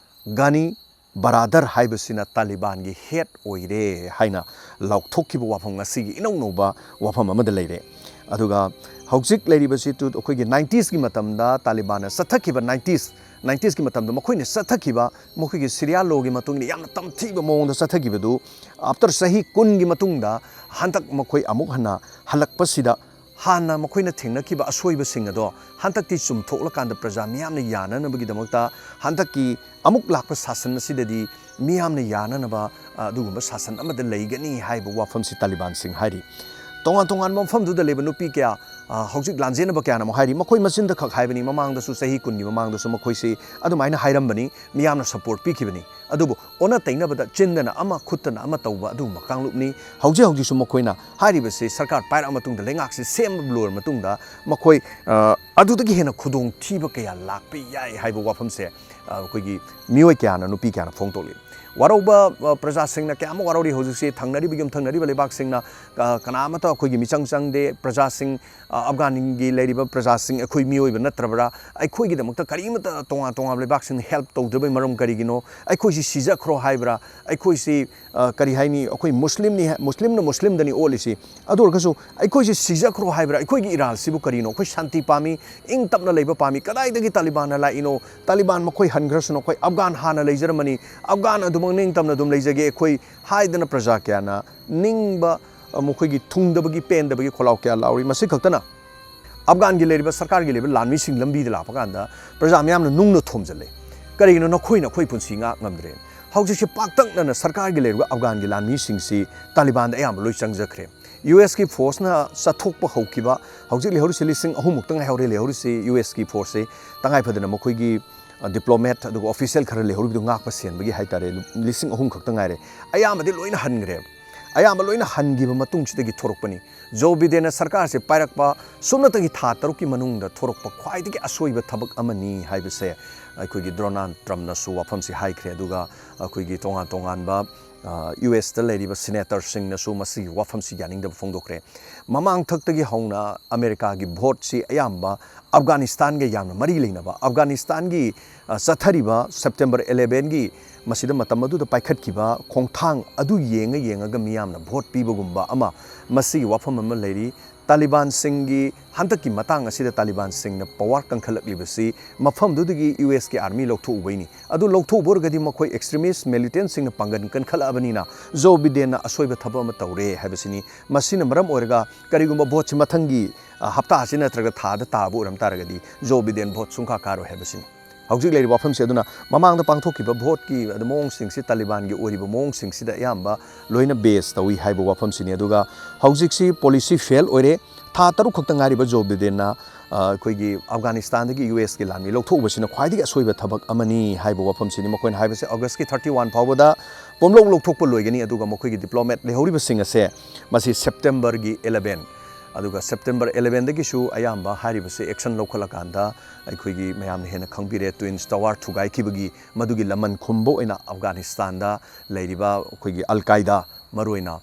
ꯒꯥꯅꯤ ꯕꯔꯥꯗꯔ ꯍꯥꯏꯕꯁꯤꯅ ꯇꯥꯂꯤꯕꯥꯟꯒꯤ ꯍꯦꯠ ꯑꯣꯏꯔꯦ ꯍꯥꯏꯅ ꯂꯥꯎꯊꯣꯛꯈꯤꯕ ꯋꯥꯐꯝ ꯉꯁꯤꯒꯤ ꯏꯅꯧ ꯅꯧꯕ ꯋꯥꯐꯝ ꯑꯃꯗ ꯂꯩꯔꯦ꯫ ꯑꯗꯨꯒ ꯍꯧꯖꯤꯛ ꯂꯩꯔꯤꯕꯁꯤ ꯇꯨ-, ꯑꯩꯈꯣꯏꯒꯤ ꯅꯥꯏꯟꯇꯤꯁꯀꯤ ꯃꯇꯝꯗ ꯇꯥꯂꯤꯕꯥꯟꯅ ꯆꯠꯊꯈꯤꯕ, ꯅꯥꯏꯟꯇꯤꯁ, ꯅꯥꯏꯟꯇꯤꯁꯀꯤ ꯃꯇꯝꯗ ꯃꯈꯣꯏꯅ ꯆꯠꯊꯈꯤꯕ, ꯃꯈꯣꯏꯒꯤ ꯁꯤꯔꯤꯌꯥ ꯂꯣꯒꯤ ꯃꯇꯨꯡ ꯏꯟꯅ ꯌꯥꯝꯅ ꯇꯝꯊꯤꯕ ꯃꯑꯣꯡꯗ ꯆꯠꯊꯈꯤꯕꯗꯨ, ꯑꯥꯐꯇꯔ ꯆꯍꯤ ꯀꯨꯟꯒꯤ ꯃꯇꯨꯡꯗ ꯍꯟꯗꯛ ꯃꯈꯣꯏ ꯑꯃꯨꯛ ꯍꯟꯅ ꯍꯜꯂꯛꯄꯁꯤꯗ, ꯍꯥꯟꯅ ꯃꯈꯣꯏꯅ ꯊꯦꯡꯅꯈꯤꯕ ꯑꯁꯣꯏꯕꯁꯤꯡ ꯑꯗꯣ ꯍꯟꯗꯛꯇꯤ ꯆꯨꯝꯊꯣꯛꯂꯀꯥꯟꯗ ꯄ꯭ꯔꯖꯥ ꯃꯤꯌꯥꯝꯅ ꯌꯥꯅꯅꯕꯒꯤꯗꯃꯛꯇ ꯍꯟꯗꯛꯀꯤ ꯑꯃꯨꯛ ꯂꯥꯛꯄ ꯁꯥꯁꯟ ꯑꯁꯤꯗꯗꯤ ꯃꯤꯌꯥꯝꯅ ꯌꯥꯅꯅꯕ, ꯑ, ꯑꯗꯨꯒꯨꯝꯕ ꯁꯥꯁꯟ ꯑꯃꯗ ꯂꯩꯒꯅꯤ ꯍꯥꯏꯕ ꯋꯥꯐꯝꯁꯤ ꯇꯥꯂꯤꯕꯥꯟꯁꯤꯡ ꯍꯥꯏꯔꯤ꯫ ꯇꯣꯉꯥꯟ ꯇꯣꯉꯥꯟꯕ ꯃꯐꯝꯗꯨꯗ ꯂꯩꯕ ꯅꯨꯄꯤ ꯀꯌꯥ, ꯑ, ꯍꯧꯖꯤꯛ ꯂꯥꯟꯖꯦꯟꯅꯕ ꯀꯌꯥꯅ ꯑꯃꯨꯛ ꯍꯥꯏꯔꯤ, ꯃꯈꯣꯏ ꯃꯆꯤꯟꯗ ꯈꯛ ꯍꯥꯏꯕꯅꯤ, ꯃꯃꯥꯡꯗꯁꯨ, ꯆꯍꯤ ꯀꯨꯟꯒꯤ ꯃꯃꯥꯡꯗꯁꯨ ꯃꯈꯣꯏꯁꯤ ꯑꯗꯨꯃꯥꯏꯅ ꯍꯥꯏꯔꯝꯕꯅꯤ, ꯃꯤꯌꯥꯝꯅ ꯁꯄꯣꯔꯠ ꯄꯤꯈꯤꯕꯅꯤ꯫ ꯑꯗꯨꯕꯨ ꯑꯣꯟꯅ ꯇꯩꯅꯕꯗ ꯆꯤꯟꯗꯅ ꯑꯃ, ꯈꯨꯠꯇꯅ ꯑꯃ ꯇꯧꯕ ꯑꯗꯨꯒꯨꯝꯕ ꯀꯥꯡꯂꯨꯞꯅꯤ꯫ ꯍꯧꯖꯤꯛ ꯍꯧꯖꯤꯛꯁꯨ ꯃꯈꯣꯏꯅ ꯍꯥꯏꯔꯤꯕꯁꯤ ꯁꯔꯀꯥꯔ ꯄꯥꯏꯔꯛꯑ ꯃꯇꯨꯡꯗ, ꯂꯩꯉꯥꯛꯁꯤ ꯁꯦꯝꯕ ꯂꯣꯏꯔ ꯃꯇꯨꯡꯗ ꯃꯈꯣꯏ, ꯑ, ꯑꯗꯨꯗꯒꯤ ꯍꯦꯟꯅ ꯈꯨꯗꯣꯡꯊꯤꯕ ꯀꯌꯥ ꯂꯥꯛꯄ ꯌꯥꯏ ꯍꯥꯏꯕ ꯋꯥꯐꯝꯁꯦ, ꯑ, ꯑꯩꯈꯣꯏꯒꯤ ꯃꯤꯑꯣꯏ ꯀꯌꯥꯅ, ꯅꯨꯄꯤ ꯀꯌꯥꯅ ꯐꯣꯡꯗꯣꯛꯂꯤ꯫ ꯋꯥꯔꯧꯕ, ꯑ, ꯄ꯭ꯔꯖꯥꯁꯤꯡꯅ ꯀꯌꯥ ꯑꯃ ꯋꯥꯔꯧꯔꯤ꯫ ꯍꯧꯖꯤꯛꯁꯤ ꯊꯪꯅꯔꯤꯕ, ꯌꯨꯝꯊꯪꯅꯔꯤꯕ ꯂꯩꯕꯥꯛꯁꯤꯡꯅ, ꯑ, ꯀꯅꯥ ꯑꯃꯠꯇ ꯑꯩꯈꯣꯏꯒꯤ ꯃꯤꯆꯪ ꯆꯪꯗꯦ꯫ ꯄ꯭ꯔꯖꯥꯁꯤꯡ, ꯑ, ꯑꯐꯒꯥꯟꯒꯤ ꯂꯩꯔꯤꯕ ꯄ꯭ꯔꯖꯥꯁꯤꯡ ꯑꯩꯈꯣꯏ ꯃꯤꯑꯣꯏꯕ ꯅꯠꯇ꯭ꯔꯕ꯭ꯔꯥ? ꯑꯩꯈꯣꯏꯒꯤꯗꯃꯛꯇ ꯀꯔꯤꯃꯠꯇ ꯇꯣꯉꯥꯟ ꯇꯣꯉꯥꯟꯕ ꯂꯩꯕꯥꯛꯁꯤꯡꯅ ꯍꯦꯜꯞ ꯇꯧꯗ꯭ꯔꯕꯩ ꯃꯔꯝ ꯀꯔꯤꯒꯤꯅꯣ? ꯑꯩꯈꯣꯏꯁꯤ ꯁꯤꯖꯈ꯭ꯔꯣ ꯍꯥꯏꯕ꯭ꯔꯥ? ꯑꯩꯈꯣꯏꯁꯤ, ꯑ, ꯀꯔꯤ ꯍꯥꯏꯅꯤ? ꯑꯩꯈꯣꯏ ꯃꯨꯁꯂꯤꯝꯅꯤ ꯍꯥꯏ-, ꯃꯨꯁꯂꯤꯝꯅ ꯃꯨꯁꯂꯤꯝꯗꯅꯤ ꯑꯣꯠꯂꯤꯁꯤ꯫ ꯑꯗꯨ ꯑꯣꯏꯔꯒꯁꯨ ꯑꯩꯈꯣꯏꯁꯤ ꯁꯤꯖꯈ꯭ꯔꯣ ꯍꯥꯏꯕ꯭ꯔꯥ? ꯑꯩꯈꯣꯏꯒꯤ ꯏꯔꯥꯜꯁꯤꯕꯨ ꯀꯔꯤꯅꯣ? ꯑꯩꯈꯣꯏ ꯁꯥꯟꯇꯤ ꯄꯥꯝꯃꯤ, ꯏꯪ ꯇꯞꯅ ꯂꯩꯕ ꯄꯥꯝꯃꯤ꯫ ꯀꯗꯥꯏꯗꯒꯤ ꯇꯥꯂꯤꯕꯥꯟꯅ ꯂꯥꯛꯏꯅꯣ? ꯇꯥꯂꯤꯕꯥꯟ ꯃꯈꯣꯏ ꯍꯟꯈ꯭ꯔꯁꯅꯨ, ꯑꯩꯈꯣꯏ ꯑꯐꯒꯥꯟ ꯍꯥꯟꯅ ꯂꯩꯖꯔꯝꯃꯅꯤ, ꯑꯐꯒꯥꯟ ꯑꯗꯨꯃꯛ ꯅꯤꯡꯇꯝꯅ ꯑꯗꯨꯝ ꯂꯩꯖꯒꯦ ꯑꯩꯈꯣꯏ ꯍꯥꯏꯗꯅ ꯄ꯭ꯔꯖꯥ ꯀꯌꯥꯅ ꯅꯤꯡꯕ, ꯑ, ꯃꯈꯣꯏꯒꯤ ꯊꯨꯡꯗꯕꯒꯤ, ꯄꯦꯟꯗꯕꯒꯤ ꯈꯣꯜꯂꯥꯎ ꯀꯌꯥ ꯂꯥꯎꯔꯤ꯫ ꯃꯁꯤ ꯈꯛꯇꯅ ꯑꯐꯒꯥꯟꯒꯤ ꯂꯩꯔꯤꯕ ꯁꯔꯀꯥꯔꯒꯤ ꯂꯩꯔꯤꯕ ꯂꯥꯟꯃꯤꯁꯤꯡ ꯂꯝꯕꯤꯗ ꯂꯥꯛꯄ ꯀꯥꯟꯗ ꯄ꯭ꯔꯖꯥ ꯃꯌꯥꯝꯅ ꯅꯨꯡꯅ ꯊꯣꯝꯖꯤꯜꯂꯦ꯫ ꯀꯔꯤꯒꯤꯅꯣ? ꯅꯈꯣꯏꯅ ꯑꯩꯈꯣꯏ ꯄꯨꯟꯁꯤ ꯉꯥꯛ ꯉꯝꯗ꯭ꯔꯦ꯫ ꯍꯧꯖꯤꯛꯁꯦ ꯄꯥꯛꯇꯛꯅꯅ ꯁꯔꯀꯥꯔꯒꯤ ꯂꯩꯔꯤꯕ ꯑꯐꯒꯥꯟꯒꯤ ꯂꯥꯟꯃꯤꯁꯤꯡꯁꯤ ꯇꯥꯂꯤꯕꯥꯟꯗ ꯑꯌꯥꯝꯕ ꯂꯣꯏ ꯆꯪꯖꯈ꯭ꯔꯦ꯫ ꯌꯨ ꯑꯦꯁꯀꯤ ꯐꯣꯔꯁꯅ ꯆꯠꯊꯣꯛꯄ ꯍꯧꯈꯤꯕ, ꯍꯧꯖꯤꯛ ꯂꯩꯍꯧꯔꯤꯁꯤ ꯂꯤꯁꯤꯡ ꯑꯍꯨꯝ ꯃꯨꯛꯇ ꯉꯥꯏꯍꯧꯔꯦ꯫ ꯂꯩꯍꯧꯔꯤꯁꯤ ꯌꯨ ꯑꯦꯁꯀꯤ ꯐꯣꯔꯁꯁꯤ ꯇꯉꯥꯏ ꯐꯗꯅ ꯃꯈꯣꯏꯒꯤ, ꯑ, ꯗꯤꯄ꯭ꯂꯣꯃꯦꯠ ꯑꯗꯨꯒ ꯑꯣꯐꯤꯁꯤꯌꯦꯜ ꯈꯔ ꯂꯩꯍꯧꯔꯤꯕꯗꯨ ꯉꯥꯛꯄ ꯁꯦꯟꯕꯒꯤ ꯍꯥꯏꯇꯥꯔꯦ, ꯂꯤꯁꯤꯡ ꯑꯍꯨꯝ ꯈꯛꯇ ꯉꯥꯏꯔꯦ꯫ ꯑꯌꯥꯝꯕꯗꯤ ꯂꯣꯏꯅ ꯍꯟꯈ꯭ꯔꯦ꯫ ꯑꯌꯥꯝꯕ ꯂꯣꯏꯅ ꯍꯟꯈꯤꯕ ꯃꯇꯨꯡꯁꯤꯗꯒꯤ ꯊꯣꯔꯛꯄꯅꯤ꯫ ꯖꯣ ꯕꯤꯗꯦꯟꯅ ꯁꯔꯀꯥꯔꯁꯦ ꯄꯥꯏꯔꯛꯄ ꯁꯨꯞꯅꯇꯒꯤ ꯊꯥ ꯇꯔꯨꯛꯀꯤ ꯃꯅꯨꯡꯗ ꯊꯣꯔꯛꯄ ꯈ꯭ꯋꯥꯏꯗꯒꯤ ꯑꯁꯣꯏꯕ ꯊꯕꯛ ꯑꯃꯅꯤ ꯍꯥꯏꯕꯁꯦ ꯑꯩꯈꯣꯏꯒꯤ ꯗꯣꯅꯥꯜꯗ ꯇ꯭ꯔꯝꯞꯅꯁꯨ ꯋꯥꯐꯝꯁꯤ ꯍꯥꯏꯈ꯭ꯔꯦ꯫ ꯑꯗꯨꯒ ꯑꯩꯈꯣꯏꯒꯤ ꯇꯣꯉꯥꯟ ꯇꯣꯉꯥꯟꯕ, ꯌꯨ ꯑꯦꯁꯇ ꯂꯩꯔꯤꯕ ꯁꯤꯅꯦꯇꯔꯁꯤꯡꯅꯁꯨ ꯃꯁꯤꯒꯤ ꯋꯥꯐꯝꯁꯤ ꯌꯥꯅꯤꯡꯗꯕ ꯐꯣꯡꯗꯣꯛꯈ꯭ꯔꯦ꯫ ꯃꯃꯥꯡꯊꯛꯇꯒꯤ ꯍꯧꯅ ꯑꯃꯦꯔꯤꯀꯥꯒꯤ ꯚꯣꯠꯁꯤ ꯑꯌꯥꯝꯕ ꯑꯐꯒꯥꯅꯤꯁꯇꯥꯟꯒ ꯌꯥꯝꯅ ꯃꯔꯤ ꯂꯩꯅꯕ, ꯑꯐꯒꯥꯅꯤꯁꯇꯥꯟꯒꯤ ꯆꯠꯊꯔꯤꯕ ꯁꯦꯞꯇꯦꯝꯕꯔ ꯑꯦꯂꯦꯚꯦꯟꯒꯤ ꯃꯁꯤꯗ ꯃꯇꯝ ꯑꯗꯨꯗ ꯄꯥꯏꯈꯠꯈꯤꯕ ꯈꯣꯡꯊꯥꯡ ꯑꯗꯨ ꯌꯦꯡꯉ ꯌꯦꯡꯉꯒ ꯃꯤꯌꯥꯝꯅ ꯚꯣꯠ ꯄꯤꯕꯒꯨꯝꯕ ꯑꯃ, ꯃꯁꯤꯒꯤ ꯋꯥꯐꯝ ꯑꯃ ꯂꯩꯔꯤ꯫ ꯇꯥꯂꯤꯕꯥꯟꯁꯤꯡꯒꯤ ꯍꯟꯗꯛꯀꯤ ꯃꯇꯥꯡ ꯑꯁꯤꯗ ꯇꯥꯂꯤꯕꯥꯟꯁꯤꯡꯅ ꯄꯋꯥꯔ ꯀꯟꯈꯠꯂꯛꯂꯤꯕꯁꯤ ꯃꯐꯝꯗꯨꯗꯒꯤ ꯌꯨ ꯑꯦꯁꯀꯤ ꯑꯥꯔꯃꯤ ꯂꯧꯊꯣꯛꯎꯕꯩꯅꯤ꯫ ꯑꯗꯨ ꯂꯧꯊꯣꯛꯎꯕ ꯑꯣꯏꯔꯒꯗꯤ ꯃꯈꯣꯏ ꯑꯦꯛꯁꯇ꯭ꯔꯤꯃꯤꯁ ꯃꯤꯂꯤꯇꯦꯟꯁꯤꯡꯅ ꯄꯥꯡꯒꯜ ꯀꯟꯈꯠꯂꯛꯑꯕꯅꯤꯅ ꯖꯣ ꯕꯤꯗꯦꯟꯅ ꯑꯁꯣꯏꯕ ꯊꯕꯛ ꯑꯃ ꯇꯧꯔꯦ ꯍꯥꯏꯕꯁꯤꯅꯤ꯫ ꯃꯁꯤꯅ ꯃꯔꯝ ꯑꯣꯏꯔꯒ ꯀꯔꯤꯒꯨꯝꯕ ꯚꯣꯠꯁꯤ ꯃꯊꯪꯒꯤ ꯍꯞꯇꯥ ꯑꯁꯤ ꯅꯠꯇ꯭ꯔꯒ ꯊꯥꯗ ꯇꯥꯕ ꯑꯣꯏꯔꯝ ꯇꯥꯔꯒꯗꯤ ꯖꯣ ꯕꯤꯗꯦꯟ ꯚꯣꯠ ꯁꯨꯡꯀꯥ ꯀꯥꯔꯣꯏ ꯍꯥꯏꯕꯁꯤꯅꯤ꯫ ꯍꯧꯖꯤꯛ ꯂꯩꯔꯤꯕ ꯋꯥꯐꯝꯁꯤ ꯑꯗꯨꯅ ꯃꯃꯥꯡꯗ ꯄꯥꯡꯊꯣꯛꯈꯤꯕ ꯚꯣꯠꯀꯤ ꯑꯗꯨ ꯃꯑꯣꯡꯁꯤꯡꯁꯤ, ꯇꯥꯂꯤꯕꯥꯟꯒꯤ ꯑꯣꯏꯔꯤꯕ ꯃꯑꯣꯡꯁꯤꯡꯁꯤꯗ ꯑꯌꯥꯝꯕ ꯂꯣꯏꯅ ꯕꯦꯁ ꯇꯧꯏ ꯍꯥꯏꯕ ꯋꯥꯐꯝꯁꯤꯅꯤ꯫ ꯑꯗꯨꯒ ꯍꯧꯖꯤꯛꯁꯤ ꯄꯣꯂꯤꯁꯤ ꯐꯦꯜ ꯑꯣꯏꯔꯦ꯫ ꯊꯥ ꯇꯔꯨꯛ ꯈꯛꯇ ꯉꯥꯏꯔꯤꯕ ꯖꯣ ꯕꯤꯗꯦꯟꯅ ꯑꯩꯈꯣꯏꯒꯤ ꯑꯐꯒꯥꯅꯤꯁꯇꯥꯟꯗꯒꯤ ꯌꯨ ꯑꯦꯁꯀꯤ ꯂꯥꯟꯃꯤ ꯂꯧꯊꯣꯛꯎꯕꯁꯤꯅ ꯈ꯭ꯋꯥꯏꯗꯒꯤ ꯑꯁꯣꯏꯕ ꯊꯕꯛ ꯑꯃꯅꯤ ꯍꯥꯏꯕ ꯋꯥꯐꯝꯁꯤꯅꯤ ꯃꯈꯣꯏꯅ ꯍꯥꯏꯕꯁꯦ꯫ ꯑꯣꯒꯁꯀꯤ ꯊꯥꯔꯇꯤ ꯋꯥꯟ ꯐꯥꯎꯕꯗ ꯄꯣꯝꯂꯧ ꯂꯧꯊꯣꯛꯄ ꯂꯣꯏꯒꯅꯤ꯫ ꯑꯗꯨꯒ ꯃꯈꯣꯏꯒꯤ ꯗꯤꯄ꯭ꯂꯣꯃꯦꯠ ꯂꯩꯍꯧꯔꯤꯕꯁꯤꯡ ꯑꯁꯦ ꯃꯁꯤ ꯁꯦꯞꯇꯦꯝꯕꯔꯒꯤ ꯑꯦꯂꯦꯚꯦꯟ, ꯑꯗꯨꯒ ꯁꯦꯞꯇꯦꯝꯕꯔ ꯑꯦꯂꯦꯚꯦꯟꯗꯒꯤꯁꯨ ꯑꯌꯥꯝꯕ ꯍꯥꯏꯔꯤꯕꯁꯦ ꯑꯦꯛꯁꯟ ꯂꯧꯈꯠꯂꯀꯥꯟꯗ ꯑꯩꯈꯣꯏꯒꯤ ꯃꯌꯥꯝꯅ ꯍꯦꯟꯅ ꯈꯪꯕꯤꯔꯦ, ꯇ꯭ꯋꯤꯟꯁ ꯇꯋꯥꯔ ꯊꯨꯒꯥꯏꯈꯤꯕꯒꯤ ꯃꯗꯨꯒꯤ ꯂꯃꯟ ꯈꯨꯝꯕ ꯑꯣꯏꯅ ꯑꯐꯒꯥꯅꯤꯁꯇꯥꯟꯗ ꯂꯩꯔꯤꯕ ꯑꯩꯈꯣꯏꯒꯤ ꯑꯜ ꯀꯥꯏꯗꯥ, ꯃꯔꯨꯑꯣꯏꯅ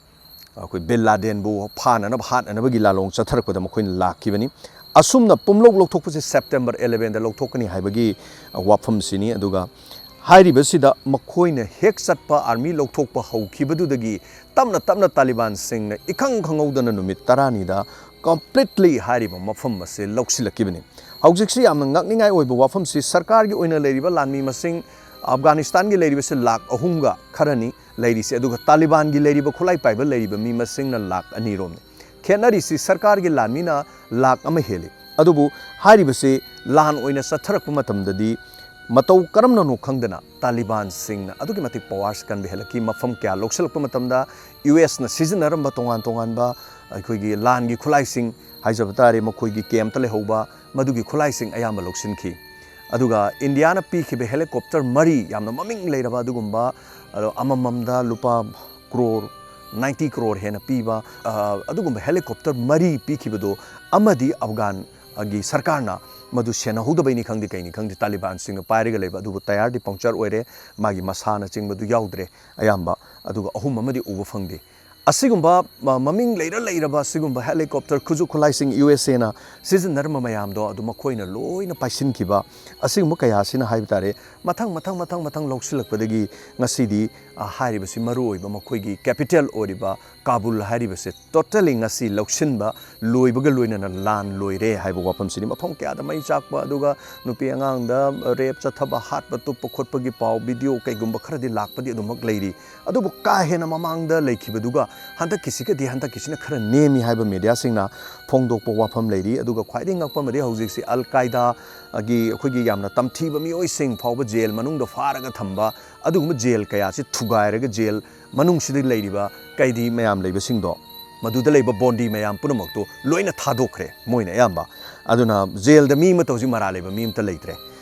ꯑꯩꯈꯣꯏ ꯕꯤꯟ ꯂꯥꯗꯦꯟꯕꯨ ꯐꯥꯅꯅꯕ ꯍꯥꯠꯅꯅꯕꯒꯤ ꯂꯥꯂꯣꯡ ꯆꯠꯊꯔꯛꯄꯗ ꯃꯈꯣꯏꯅ ꯂꯥꯛꯈꯤꯕꯅꯤ꯫ ꯑꯁꯨꯝꯅ ꯄꯨꯝꯂꯧ ꯂꯧꯊꯣꯛꯄꯁꯦ ꯁꯦꯞꯇꯦꯝꯕꯔ ꯑꯦꯂꯦꯚꯦꯟꯗ ꯂꯧꯊꯣꯛꯀꯅꯤ ꯍꯥꯏꯕꯒꯤ ꯋꯥꯐꯝꯁꯤꯅꯤ꯫ ꯑꯗꯨꯒ ꯍꯥꯏꯔꯤꯕꯁꯤꯗ ꯃꯈꯣꯏꯅ ꯍꯦꯛ ꯆꯠꯄ, ꯑꯥꯔꯃꯤ ꯂꯧꯊꯣꯛꯄ ꯍꯧꯈꯤꯕꯗꯨꯗꯒꯤ ꯇꯞꯅ ꯇꯞꯅ ꯇꯥꯂꯤꯕꯥꯟꯁꯤꯡꯅ ꯏꯈꯪ ꯈꯪꯍꯧꯗꯅ ꯅꯨꯃꯤꯠ ꯇꯔꯥꯅꯤꯗ ꯀꯝꯄ꯭ꯂꯤꯠꯂꯤ ꯍꯥꯏꯔꯤꯕ ꯃꯐꯝ ꯑꯁꯤ ꯂꯧꯁꯤꯜꯂꯛꯈꯤꯕꯅꯤ꯫ ꯍꯧꯖꯤꯛꯁꯤ ꯌꯥꯝꯅ ꯉꯛꯅꯤꯡꯉꯥꯏ ꯑꯣꯏꯕ ꯋꯥꯐꯝꯁꯤ, ꯁꯔꯀꯥꯔꯒꯤ ꯑꯣꯏꯅ ꯂꯩꯔꯤꯕ ꯂꯥꯟꯃꯤ ꯃꯁꯤꯡ ꯑꯐꯒꯥꯅꯤꯁꯇꯥꯟꯒꯤ ꯂꯩꯔꯤꯕꯁꯤ ꯂꯥꯈ ꯑꯍꯨꯝꯒ ꯈꯔꯅꯤ ꯂꯩꯔꯤꯁꯦ, ꯑꯗꯨꯒ ꯇꯥꯂꯤꯕꯥꯟꯒꯤ ꯂꯩꯔꯤꯕ ꯈꯨꯠꯂꯥꯏ ꯄꯥꯏꯕ ꯂꯩꯔꯤꯕ ꯃꯤ ꯃꯁꯤꯡꯅ ꯂꯥꯈ ꯑꯅꯤꯔꯣꯝꯅꯤ꯫ ꯈꯦꯠꯅꯔꯤꯁꯤ ꯁꯔꯀꯥꯔꯒꯤ ꯂꯥꯟꯃꯤꯅ ꯂꯥꯈ ꯑꯃ ꯍꯦꯜꯂꯤ꯫ ꯑꯗꯨꯕꯨ ꯍꯥꯏꯔꯤꯕꯁꯤ ꯂꯥꯟ ꯑꯣꯏꯅ ꯆꯠꯊꯔꯛꯄ ꯃꯇꯝꯗꯗꯤ ꯃꯇꯧ ꯀꯔꯝꯅꯅꯣ ꯈꯪꯗꯅ ꯇꯥꯂꯤꯕꯥꯟꯁꯤꯡꯅ ꯑꯗꯨꯛꯀꯤ ꯃꯇꯤꯛ ꯄꯋꯥꯔꯁꯤ ꯀꯟꯕ ꯍꯦꯜꯂꯛꯈꯤ꯫ ꯃꯐꯝ ꯀꯌꯥ ꯂꯧꯁꯤꯜꯂꯛꯄ ꯃꯇꯝꯗ ꯌꯨ ꯑꯦꯁꯅ ꯁꯤꯖꯤꯟꯅꯔꯝꯕ ꯇꯣꯉꯥꯟ ꯇꯣꯉꯥꯟꯕ ꯑꯩꯈꯣꯏꯒꯤ ꯂꯥꯟꯒꯤ ꯈꯨꯠꯂꯥꯏꯁꯤꯡ ꯍꯥꯏꯖꯕ ꯇꯥꯔꯦ, ꯃꯈꯣꯏꯒꯤ ꯀꯦꯝꯞꯇ ꯂꯩꯍꯧꯕ ꯃꯗꯨꯒꯤ ꯈꯨꯠꯂꯥꯏꯁꯤꯡ ꯑꯌꯥꯝꯕ ꯂꯧꯁꯤꯟꯈꯤ꯫ ꯑꯗꯨꯒ ꯏꯟꯗꯤꯌꯥꯅ ꯄꯤꯈꯤꯕ ꯍꯦꯂꯤꯀꯣꯞꯇꯔ ꯃꯔꯤ, ꯌꯥꯝꯅ ꯃꯃꯤꯡ ꯂꯩꯔꯕ ꯑꯗꯨꯒꯨꯝꯕ, ꯑꯗꯣ ꯑꯃꯃꯝꯗ ꯂꯨꯄꯥ ꯀ꯭ꯔꯣꯔ, ꯅꯥꯏꯟꯇꯤ ꯀ꯭ꯔꯣꯔ ꯍꯦꯟꯅ ꯄꯤꯕ, ꯑ, ꯑꯗꯨꯒꯨꯝꯕ ꯍꯦꯂꯤꯀꯣꯞꯇꯔ ꯃꯔꯤ ꯄꯤꯈꯤꯕꯗꯣ ꯑꯃꯗꯤ ꯑꯐꯒꯥꯟꯒꯤ ꯁꯔꯀꯥꯔꯅ ꯃꯗꯨ ꯁꯦꯟꯅꯍꯧꯗꯕꯩꯅꯤ ꯈꯪꯗꯦ, ꯀꯩꯅꯤ ꯈꯪꯗꯦ, ꯇꯥꯂꯤꯕꯥꯟꯁꯤꯡꯅ ꯄꯥꯏꯔꯒ ꯂꯩꯕ ꯑꯗꯨꯕꯨ ꯇꯌꯥꯔꯗꯤ ꯄꯪꯆꯔ ꯑꯣꯏꯔꯦ, ꯃꯥꯒꯤ ꯃꯁꯥꯅꯆꯤꯡꯕꯗꯨ ꯌꯥꯎꯗ꯭ꯔꯦ ꯑꯌꯥꯝꯕ꯫ ꯑꯗꯨꯒ ꯑꯍꯨꯝ ꯑꯃꯗꯤ ꯎꯕ ꯐꯪꯗꯦ꯫ ꯑꯁꯤꯒꯨꯝꯕ ꯃꯃꯤꯡ ꯂꯩꯔ ꯂꯩꯔꯕ ꯑꯁꯤꯒꯨꯝꯕ helicopter ꯈꯨꯠꯁꯨ ꯈꯨꯠꯂꯥꯏꯁꯤꯡ ꯌꯨ ꯑꯦꯁ ꯑꯦꯅ ꯁꯤꯖꯤꯟꯅꯔꯝꯕ ꯃꯌꯥꯝꯗꯣ ꯑꯗꯨ ꯃꯈꯣꯏꯅ ꯂꯣꯏꯅ ꯄꯥꯏꯁꯤꯟꯈꯤꯕ, ꯑꯁꯤꯒꯨꯝꯕ ꯀꯌꯥ ꯑꯁꯤꯅ ꯍꯥꯏꯕ ꯇꯥꯔꯦ, ꯃꯊꯪ ꯃꯊꯪ ꯃꯊꯪ ꯃꯊꯪ ꯂꯧꯁꯤꯜꯂꯛꯄꯗꯒꯤ ꯉꯁꯤꯗꯤ, ꯑ, ꯍꯥꯏꯔꯤꯕꯁꯤ ꯃꯔꯨ ꯑꯣꯏꯕ ꯃꯈꯣꯏꯒꯤ capital ꯑꯣꯏꯔꯤꯕ ꯀꯥꯕꯨꯜ ꯍꯥꯏꯔꯤꯕꯁꯦ totally ꯉꯁꯤ ꯂꯧꯁꯤꯟꯕ ꯂꯣꯏꯕꯒ ꯂꯣꯏꯅꯅ ꯂꯥꯟ ꯂꯣꯏꯔꯦ ꯍꯥꯏꯕ ꯋꯥꯐꯝꯁꯤꯅꯤ꯫ ꯃꯐꯝ ꯀꯌꯥꯗ ꯃꯩ ꯆꯥꯛꯄ, ꯑꯗꯨꯒ ꯅꯨꯄꯤ ꯑꯉꯥꯡꯗ rape ꯆꯠꯊꯕ, ꯍꯥꯠꯄ, ꯇꯨꯞꯄ ꯈꯣꯠꯄꯒꯤ ꯄꯥꯎ, video ꯀꯩꯒꯨꯝꯕ ꯈꯔꯗꯤ ꯂꯥꯛꯄꯗꯤ ꯑꯗꯨꯃꯛ ꯂꯩꯔꯤ꯫ ꯑꯗꯨꯕꯨ ꯀꯥ ꯍꯦꯟꯅ ꯃꯃꯥꯡꯗ ꯂꯩꯈꯤꯕꯗꯨꯒ ꯍꯟꯗꯛꯀꯤꯁꯤꯒꯗꯤ ꯍꯟꯗꯛꯀꯤꯁꯤꯅ ꯈꯔ ꯅꯦꯝꯃꯤ ꯍꯥꯏꯕ mediaꯁꯤꯡꯅ ꯐꯣꯡꯗꯣꯛꯄ ꯋꯥꯐꯝ ꯂꯩꯔꯤ꯫ ꯑꯗꯨꯒ ꯈ꯭ꯋꯥꯏꯗꯒꯤ ꯉꯛꯄ ꯑꯃꯗꯤ ꯍꯧꯖꯤꯛꯁꯤ ꯑꯜ ꯀꯥꯏꯗꯥꯒꯤ ꯑꯩꯈꯣꯏꯒꯤ ꯌꯥꯝꯅ ꯇꯝꯊꯤꯕ ꯃꯤꯑꯣꯏꯁꯤꯡ ꯐꯥꯎꯕ ꯖꯦꯜ ꯃꯅꯨꯡꯗ ꯐꯥꯔꯒ ꯊꯝꯕ, ꯑꯗꯨꯒꯨꯝꯕ ꯖꯦꯜ ꯀꯌꯥꯁꯤ ꯊꯨꯒꯥꯏꯔꯒ ꯖꯦꯜ ꯃꯅꯨꯡꯁꯤꯗ ꯂꯩꯔꯤꯕ ꯀꯩꯗꯤ ꯃꯌꯥꯝ ꯂꯩꯕꯁꯤꯡꯗꯣ, ꯃꯗꯨꯗ ꯂꯩꯕ ꯕꯣꯟꯗꯤ ꯃꯌꯥꯝ ꯄꯨꯝꯅꯃꯛꯇꯨ ꯂꯣꯏꯅ ꯊꯥꯗꯣꯛꯈ꯭ꯔꯦ ꯃꯣꯏꯅ ꯑꯌꯥꯝꯕ꯫ ꯑꯗꯨꯅ ꯖꯦꯜꯗ ꯃꯤ ꯑꯃꯠꯇ ꯍꯧꯖꯤꯛ ꯃꯔꯥ ꯂꯩꯕ ꯃꯤ ꯑꯃꯠꯇ ꯂꯩꯇ꯭ꯔꯦ꯫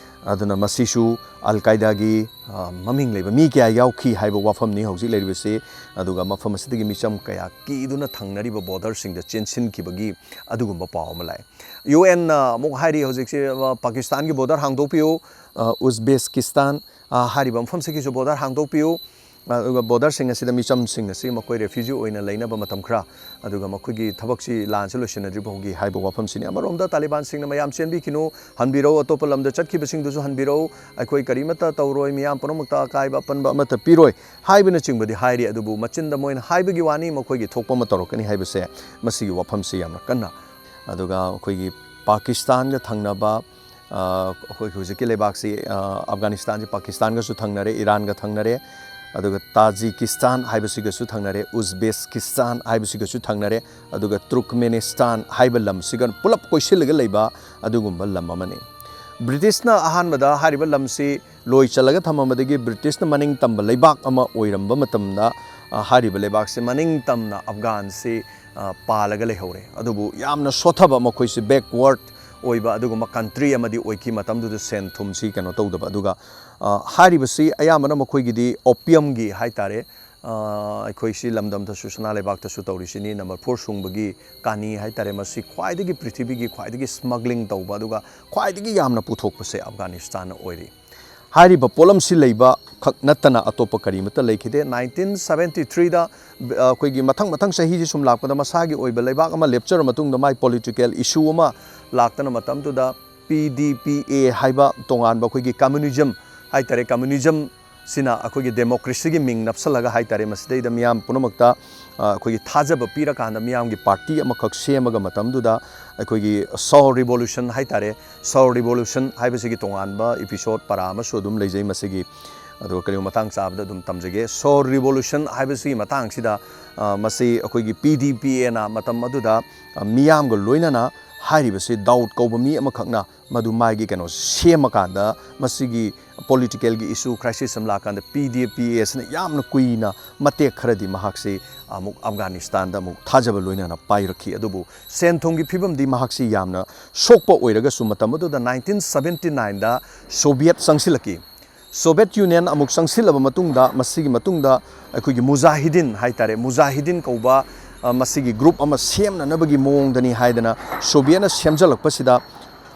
ꯑꯗꯨꯅ ꯃꯁꯤꯁꯨ ꯑꯜ ꯀꯥꯏꯗꯥꯒꯤ, ꯑ, ꯃꯃꯤꯡ ꯂꯩꯕ ꯃꯤ ꯀꯌꯥ ꯌꯥꯎꯈꯤ ꯍꯥꯏꯕ ꯋꯥꯐꯝꯅꯤ ꯍꯧꯖꯤꯛ ꯂꯩꯔꯤꯕꯁꯤ꯫ ꯑꯗꯨꯒ ꯃꯐꯝ ꯑꯁꯤꯗꯒꯤ ꯃꯤꯆꯝ ꯀꯌꯥ ꯀꯤꯗꯨꯅ ꯊꯪꯅꯔꯤꯕ borderꯁꯤꯡꯗ ꯆꯦꯟꯁꯤꯟꯈꯤꯕꯒꯤ ꯑꯗꯨꯒꯨꯝꯕ ꯄꯥꯎ ꯑꯃ ꯂꯥꯛꯑꯦ꯫ ꯌꯨ ꯑꯦꯟꯅ ꯑꯃꯨꯛ ꯍꯥꯏꯔꯤ ꯍꯧꯖꯤꯛꯁꯤ, ꯑ, ꯄꯥꯀꯤꯁꯇꯥꯟꯒꯤ border ꯍꯥꯡꯗꯣꯛꯄꯤꯌꯨ, ꯑ, ꯎꯖꯕꯦꯀꯤꯁꯇꯥꯟ, ꯑ, ꯍꯥꯏꯔꯤꯕ ꯃꯐꯝꯁꯤꯒꯤꯁꯨ border ꯍꯥꯡꯗꯣꯛꯄꯤꯌꯨ꯫ ꯑꯗꯨꯒ borderꯁꯤꯡ ꯑꯁꯤꯗ ꯃꯤꯆꯝꯁꯤꯡ ꯑꯁꯤ ꯃꯈꯣꯏ refugee ꯑꯣꯏꯅ ꯂꯩꯅꯕ ꯃꯇꯝ ꯈꯔ, ꯑꯗꯨꯒ ꯃꯈꯣꯏꯒꯤ ꯊꯕꯛꯁꯤ, ꯂꯥꯟꯁꯤ ꯂꯣꯏꯁꯤꯟꯅꯗ꯭ꯔꯤ ꯐꯥꯎꯒꯤ ꯍꯥꯏꯕ ꯋꯥꯐꯝꯁꯤꯅꯤ꯫ ꯑꯃꯔꯣꯝꯗ ꯇꯥꯂꯤꯕꯥꯟꯁꯤꯡꯅ ꯃꯌꯥꯝ ꯆꯦꯟꯕꯤꯈꯤꯅꯨ, ꯍꯟꯕꯤꯔꯧ, ꯑꯇꯣꯞꯄ ꯂꯝꯗ ꯆꯠꯈꯤꯕꯁꯤꯡꯗꯨꯁꯨ ꯍꯟꯕꯤꯔꯧ, ꯑꯩꯈꯣꯏ ꯀꯔꯤꯃꯠꯇ ꯇꯧꯔꯣꯏ, ꯃꯤꯌꯥꯝ ꯄꯨꯝꯅꯃꯛꯇ ꯑꯀꯥꯏꯕ ꯑꯄꯟꯕ ꯑꯃꯠꯇ ꯄꯤꯔꯣꯏ ꯍꯥꯏꯕꯅꯆꯤꯡꯕꯗꯤ ꯍꯥꯏꯔꯤ꯫ ꯑꯗꯨꯕꯨ ꯃꯆꯤꯟꯗ ꯃꯣꯏꯅ ꯍꯥꯏꯕꯒꯤ ꯋꯥꯅꯤ, ꯃꯈꯣꯏꯒꯤ ꯊꯣꯛꯄ ꯑꯃ ꯇꯧꯔꯛꯀꯅꯤ ꯍꯥꯏꯕꯁꯦ ꯃꯁꯤꯒꯤ ꯋꯥꯐꯝꯁꯤ ꯌꯥꯝꯅ ꯀꯟꯅ꯫ ꯑꯗꯨꯒ ꯑꯩꯈꯣꯏꯒꯤ ꯄꯥꯀꯤꯁꯇꯥꯟꯒ ꯊꯪꯅꯕ, ꯑ, ꯑꯩꯈꯣꯏ ꯍꯧꯖꯤꯛꯀꯤ ꯂꯩꯕꯥꯛꯁꯤ, ꯑ, ꯑꯐꯒꯥꯅꯤꯁꯇꯥꯟꯁꯤ ꯄꯥꯀꯤꯁꯇꯥꯟꯒꯁꯨ ꯊꯪꯅꯔꯦ, ꯏꯔꯥꯟꯒ ꯊꯪꯅꯔꯦ, ꯑꯗꯨꯒ ꯇꯥꯖꯤꯀꯤꯁꯇꯥꯟ ꯍꯥꯏꯕꯁꯤꯒꯁꯨ ꯊꯪꯅꯔꯦ, ꯎꯖꯕꯦꯀꯤꯁꯇꯥꯟ ꯍꯥꯏꯕꯁꯤꯒꯁꯨ ꯊꯪꯅꯔꯦ, ꯑꯗꯨꯒ ꯇꯨꯔꯀꯃꯦꯅꯤꯁꯇꯥꯟ ꯍꯥꯏꯕ ꯂꯝꯁꯤꯒ ꯄꯨꯂꯞ ꯀꯣꯏꯁꯤꯜꯂꯒ ꯂꯩꯕ ꯑꯗꯨꯒꯨꯝꯕ ꯂꯝ ꯑꯃꯅꯤ꯫ ꯕ꯭ꯔꯤꯇꯤꯁꯅ ꯑꯍꯥꯟꯕꯗ ꯍꯥꯏꯔꯤꯕ ꯂꯝꯁꯤ ꯂꯣꯏ ꯆꯜꯂꯒ ꯊꯝꯃꯝꯕꯗꯒꯤ ꯕ꯭ꯔꯤꯇꯤꯁꯅ ꯃꯅꯤꯡ ꯇꯝꯕ ꯂꯩꯕꯥꯛ ꯑꯃ ꯑꯣꯏꯔꯝꯕ ꯃꯇꯝꯗ, ꯑ, ꯍꯥꯏꯔꯤꯕ ꯂꯩꯕꯥꯛꯁꯤ ꯃꯅꯤꯡ ꯇꯝꯅ ꯑꯐꯒꯥꯟꯁꯤ, ꯑ, ꯄꯥꯜꯂꯒ ꯂꯩꯍꯧꯔꯦ꯫ ꯑꯗꯨꯕꯨ ꯌꯥꯝꯅ ꯁꯣꯠꯊꯕ, ꯃꯈꯣꯏꯁꯤ backward ꯑꯣꯏꯕ ꯑꯗꯨꯒꯨꯝꯕ country ꯑꯃꯗꯤ ꯑꯣꯏꯈꯤ꯫ ꯃꯇꯝꯗꯨꯗ ꯁꯦꯟ ꯊꯨꯝꯁꯤ ꯀꯩꯅꯣ ꯇꯧꯗꯕ꯫ ꯑꯗꯨꯒ, ꯑ, ꯍꯥꯏꯔꯤꯕꯁꯤ ꯑꯌꯥꯝꯕꯅ ꯃꯈꯣꯏꯒꯤꯗꯤ opiumꯒꯤ ꯍꯥꯏ ꯇꯥꯔꯦ, ꯑ, ꯑꯩꯈꯣꯏꯁꯤ ꯂꯝꯗꯝꯗꯁꯨ ꯁꯅꯥ ꯂꯩꯕꯥꯛꯇꯁꯨ ꯇꯧꯔꯤꯁꯤꯅꯤ꯫ Number four ꯁꯨꯡꯕꯒꯤ ꯀꯥꯅꯤ ꯍꯥꯏ ꯇꯥꯔꯦ, ꯃꯁꯤ ꯈ꯭ꯋꯥꯏꯗꯒꯤ, ꯄ꯭ꯔꯤꯊꯤꯕꯤꯒꯤ ꯈ꯭ꯋꯥꯏꯗꯒꯤ smuggling ꯇꯧꯕ ꯑꯗꯨꯒ ꯈ꯭ꯋꯥꯏꯗꯒꯤ ꯌꯥꯝꯅ ꯄꯨꯊꯣꯛꯄꯁꯦ ꯑꯐꯒꯥꯅꯤꯁꯇꯥꯟꯅ ꯑꯣꯏꯔꯤ꯫ ꯍꯥꯏꯔꯤꯕ ꯄꯣꯠꯂꯝꯁꯤ ꯂꯩꯕ ꯈꯛ ꯅꯠꯇꯅ ꯑꯇꯣꯞꯄ ꯀꯔꯤꯃꯠꯇ ꯂꯩꯈꯤꯗꯦ꯫ ꯅꯥꯏꯟꯇꯤꯟ ꯁꯕꯦꯟꯇꯤ ꯊ꯭ꯔꯤꯗ ꯑꯩꯈꯣꯏꯒꯤ ꯃꯊꯪ ꯃꯊꯪ ꯆꯍꯤꯁꯤ ꯁꯨꯝ ꯂꯥꯛꯄꯗ ꯃꯁꯥꯒꯤ ꯑꯣꯏꯕ ꯂꯩꯕꯥꯛ ꯑꯃ ꯂꯦꯞꯆꯔ ꯃꯇꯨꯡꯗ ꯃꯥꯏ ꯄꯣꯂꯤꯇꯤꯀꯦꯜ ꯏꯁꯨ ꯑꯃ ꯂꯥꯛꯇꯅ ꯃꯇꯝꯗꯨꯗ ꯄꯤ ꯗꯤ ꯄꯤ ꯑꯦ ꯍꯥꯏꯕ ꯇꯣꯉꯥꯟꯕ ꯑꯩꯈꯣꯏꯒꯤ ꯀꯝꯃ꯭ꯌꯨꯅꯤꯖꯝ ꯍꯥꯏꯇꯥꯔꯦ, ꯀꯝꯃ꯭ꯌꯨꯅꯤꯖꯝ ꯁꯤꯅ ꯑꯩꯈꯣꯏꯒꯤ ꯗꯦꯃꯣꯀ꯭ꯔꯦꯁꯤꯒꯤ ꯃꯤꯡ ꯅꯞꯁꯜꯂꯒ ꯍꯥꯏꯇꯥꯔꯦ, ꯃꯁꯤꯗꯩꯗ ꯃꯤꯌꯥꯝ ꯄꯨꯝꯅꯃꯛꯇ ꯑ, ꯑꯩꯈꯣꯏꯒꯤ ꯊꯥꯖꯕ ꯄꯤꯔꯀꯥꯟꯗ ꯃꯤꯌꯥꯝꯒꯤ ꯄꯥꯔꯇꯤ ꯑꯃꯈꯛ ꯁꯦꯝꯃꯒ ꯃꯇꯝꯗꯨꯗ ꯑꯩꯈꯣꯏꯒꯤ ꯁꯣ ꯔꯤꯚꯣꯂꯨꯁꯟ ꯍꯥꯏꯇꯥꯔꯦ, ꯁꯣ ꯔꯤꯚꯣꯂꯨꯁꯟ ꯍꯥꯏꯕꯁꯤꯒꯤ ꯇꯣꯉꯥꯟꯕ ꯏꯄꯤꯁꯣꯠ ꯄꯔꯥ ꯑꯃꯁꯨ ꯑꯗꯨꯝ ꯂꯩꯖꯩ ꯃꯁꯤꯒꯤ, ꯑꯗꯨꯒ ꯀꯔꯤꯒꯨꯝꯕ ꯃꯇꯥꯡ ꯆꯥꯕꯗ ꯑꯗꯨꯝ ꯇꯝꯖꯒꯦ꯫ ꯁꯣ ꯔꯤꯚꯣꯂꯨꯁꯟ ꯍꯥꯏꯕꯁꯤꯒꯤ ꯃꯇꯥꯡꯁꯤꯗ ꯑ, ꯃꯁꯤ ꯑꯩꯈꯣꯏꯒꯤ ꯄꯤ ꯗꯤ ꯄꯤ ꯑꯦꯅ ꯃꯇꯝ ꯑꯗꯨꯗ ꯑ, ꯃꯤꯌꯥꯝꯒ ꯂꯣꯏꯅꯅ ꯍꯥꯏꯔꯤꯕꯁꯤ ꯗꯥꯎꯗ ꯀꯧꯕ ꯃꯤ ꯑꯃꯈꯛꯅ ꯃꯗꯨ ꯃꯥꯒꯤ ꯀꯩꯅꯣ ꯁꯦꯝꯃꯀꯥꯟꯗ ꯃꯁꯤꯒꯤ ꯄꯣꯂꯤꯇꯤꯀꯦꯜꯒꯤ ꯏꯁꯨ ꯀ꯭ꯔꯥꯏꯁꯤꯁ ꯑꯃ ꯂꯥꯛꯀꯥꯟꯗ ꯄꯤ ꯗꯤ ꯄꯤ ꯑꯦꯁꯤꯅ ꯌꯥꯝꯅ ꯀꯨꯏꯅ ꯃꯇꯦꯛ ꯈꯔꯗꯤ ꯃꯍꯥꯛꯁꯤ ꯑꯃꯨꯛ ꯑꯐꯒꯥꯅꯤꯁꯇꯥꯟꯗ ꯑꯃꯨꯛ ꯊꯥꯖꯕ ꯂꯣꯏꯅꯅ ꯄꯥꯏꯔꯛꯈꯤ꯫ ꯑꯗꯨꯕꯨ ꯁꯦꯟ ꯊꯨꯝꯒꯤ ꯐꯤꯕꯝꯗꯤ ꯃꯍꯥꯛꯁꯤ ꯌꯥꯝꯅ ꯁꯣꯛꯄ ꯑꯣꯏꯔꯒꯁꯨ ꯃꯇꯝ ꯑꯗꯨꯗ ꯅꯥꯏꯟꯇꯤꯟ ꯁꯕꯦꯟꯇꯤ ꯅꯥꯏꯟꯗ ꯁꯣꯚꯤꯌꯦꯠ ꯆꯪꯁꯤꯜꯂꯛꯈꯤ꯫ ꯁꯣꯚꯤꯌꯦꯠ ꯌꯨꯅꯤꯌꯟ ꯑꯃꯨꯛ ꯆꯪꯁꯤꯜꯂꯕ ꯃꯇꯨꯡꯗ ꯃꯁꯤꯒꯤ ꯃꯇꯨꯡꯗ ꯑꯩꯈꯣꯏꯒꯤ ꯃꯨꯖꯥꯍꯤꯗꯤꯟ ꯍꯥꯏꯇꯥꯔꯦ, ꯃꯨꯖꯥꯍꯤꯗꯤꯟ ꯀꯧꯕ ꯑ, ꯃꯁꯤꯒꯤ ꯒ꯭ꯔꯨꯞ ꯑꯃ ꯁꯦꯝꯅꯅꯕꯒꯤ ꯃꯑꯣꯡꯗꯅꯤ ꯍꯥꯏꯗꯅ ꯁꯣꯚꯤꯌꯦꯠꯅ ꯁꯦꯝꯖꯤꯜꯂꯛꯄꯁꯤꯗ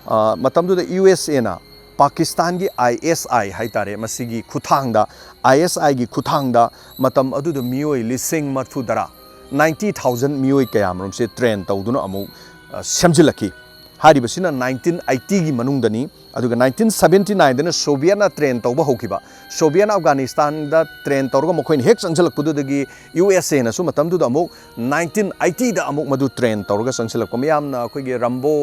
ꯑ, ꯃꯇꯝꯗꯨꯗ ꯌꯨ ꯑꯦꯁ ꯑꯦꯅ ꯄꯥꯀꯤꯁꯇꯥꯟꯒꯤ ꯑꯥꯏ ꯑꯦꯁ ꯑꯥꯏ ꯍꯥꯏꯇꯥꯔꯦ, ꯃꯁꯤꯒꯤ ꯈꯨꯠꯊꯥꯡꯗ, ꯑꯥꯏ ꯑꯦꯁ ꯑꯥꯏꯒꯤ ꯈꯨꯠꯊꯥꯡꯗ ꯃꯇꯝ ꯑꯗꯨꯗ ꯃꯤꯑꯣꯏ ꯂꯤꯁꯤꯡ ꯃꯔꯤꯐꯨ ꯇꯔꯥ, ꯅꯥꯏꯟꯇꯤ ꯊꯥꯎꯖꯟ ꯃꯤꯑꯣꯏ ꯀꯌꯥꯃꯔꯨꯝꯁꯦ ꯇ꯭ꯔꯦꯟ ꯇꯧꯗꯨꯅ ꯑꯃꯨꯛ ꯑ, ꯁꯦꯝꯖꯤꯜꯂꯛꯈꯤ꯫ ꯍꯥꯏꯔꯤꯕꯁꯤꯅ ꯅꯥꯏꯟꯇꯤꯟ ꯑꯩꯠꯇꯤꯒꯤ ꯃꯅꯨꯡꯗꯅꯤ꯫ ꯑꯗꯨꯒ ꯅꯥꯏꯟꯇꯤꯟ ꯁꯕꯦꯟꯇꯤ ꯅꯥꯏꯟꯗꯅ ꯁꯣꯚꯤꯌꯦꯠꯅ ꯇ꯭ꯔꯦꯟ ꯇꯧꯕ ꯍꯧꯈꯤꯕ꯫ ꯁꯣꯚꯤꯌꯦꯠꯅ ꯑꯐꯒꯥꯅꯤꯁꯇꯥꯟꯗ ꯇ꯭ꯔꯦꯟ ꯇꯧꯔꯒ ꯃꯈꯣꯏꯅ ꯍꯦꯛ ꯆꯪꯁꯤꯜꯂꯛꯄꯗꯨꯗꯒꯤ ꯌꯨ ꯑꯦꯁ ꯑꯦꯅꯁꯨ ꯃꯇꯝꯗꯨꯗ ꯑꯃꯨꯛ ꯅꯥꯏꯟꯇꯤꯟ ꯑꯩꯠꯇꯤꯗ ꯑꯃꯨꯛ ꯃꯗꯨ ꯇ꯭ꯔꯦꯟ ꯇꯧꯔꯒ ꯆꯪꯁꯤꯜꯂꯛꯄ꯫ ꯃꯌꯥꯝꯅ ꯑꯩꯈꯣꯏꯒꯤ ꯔꯝꯕꯣ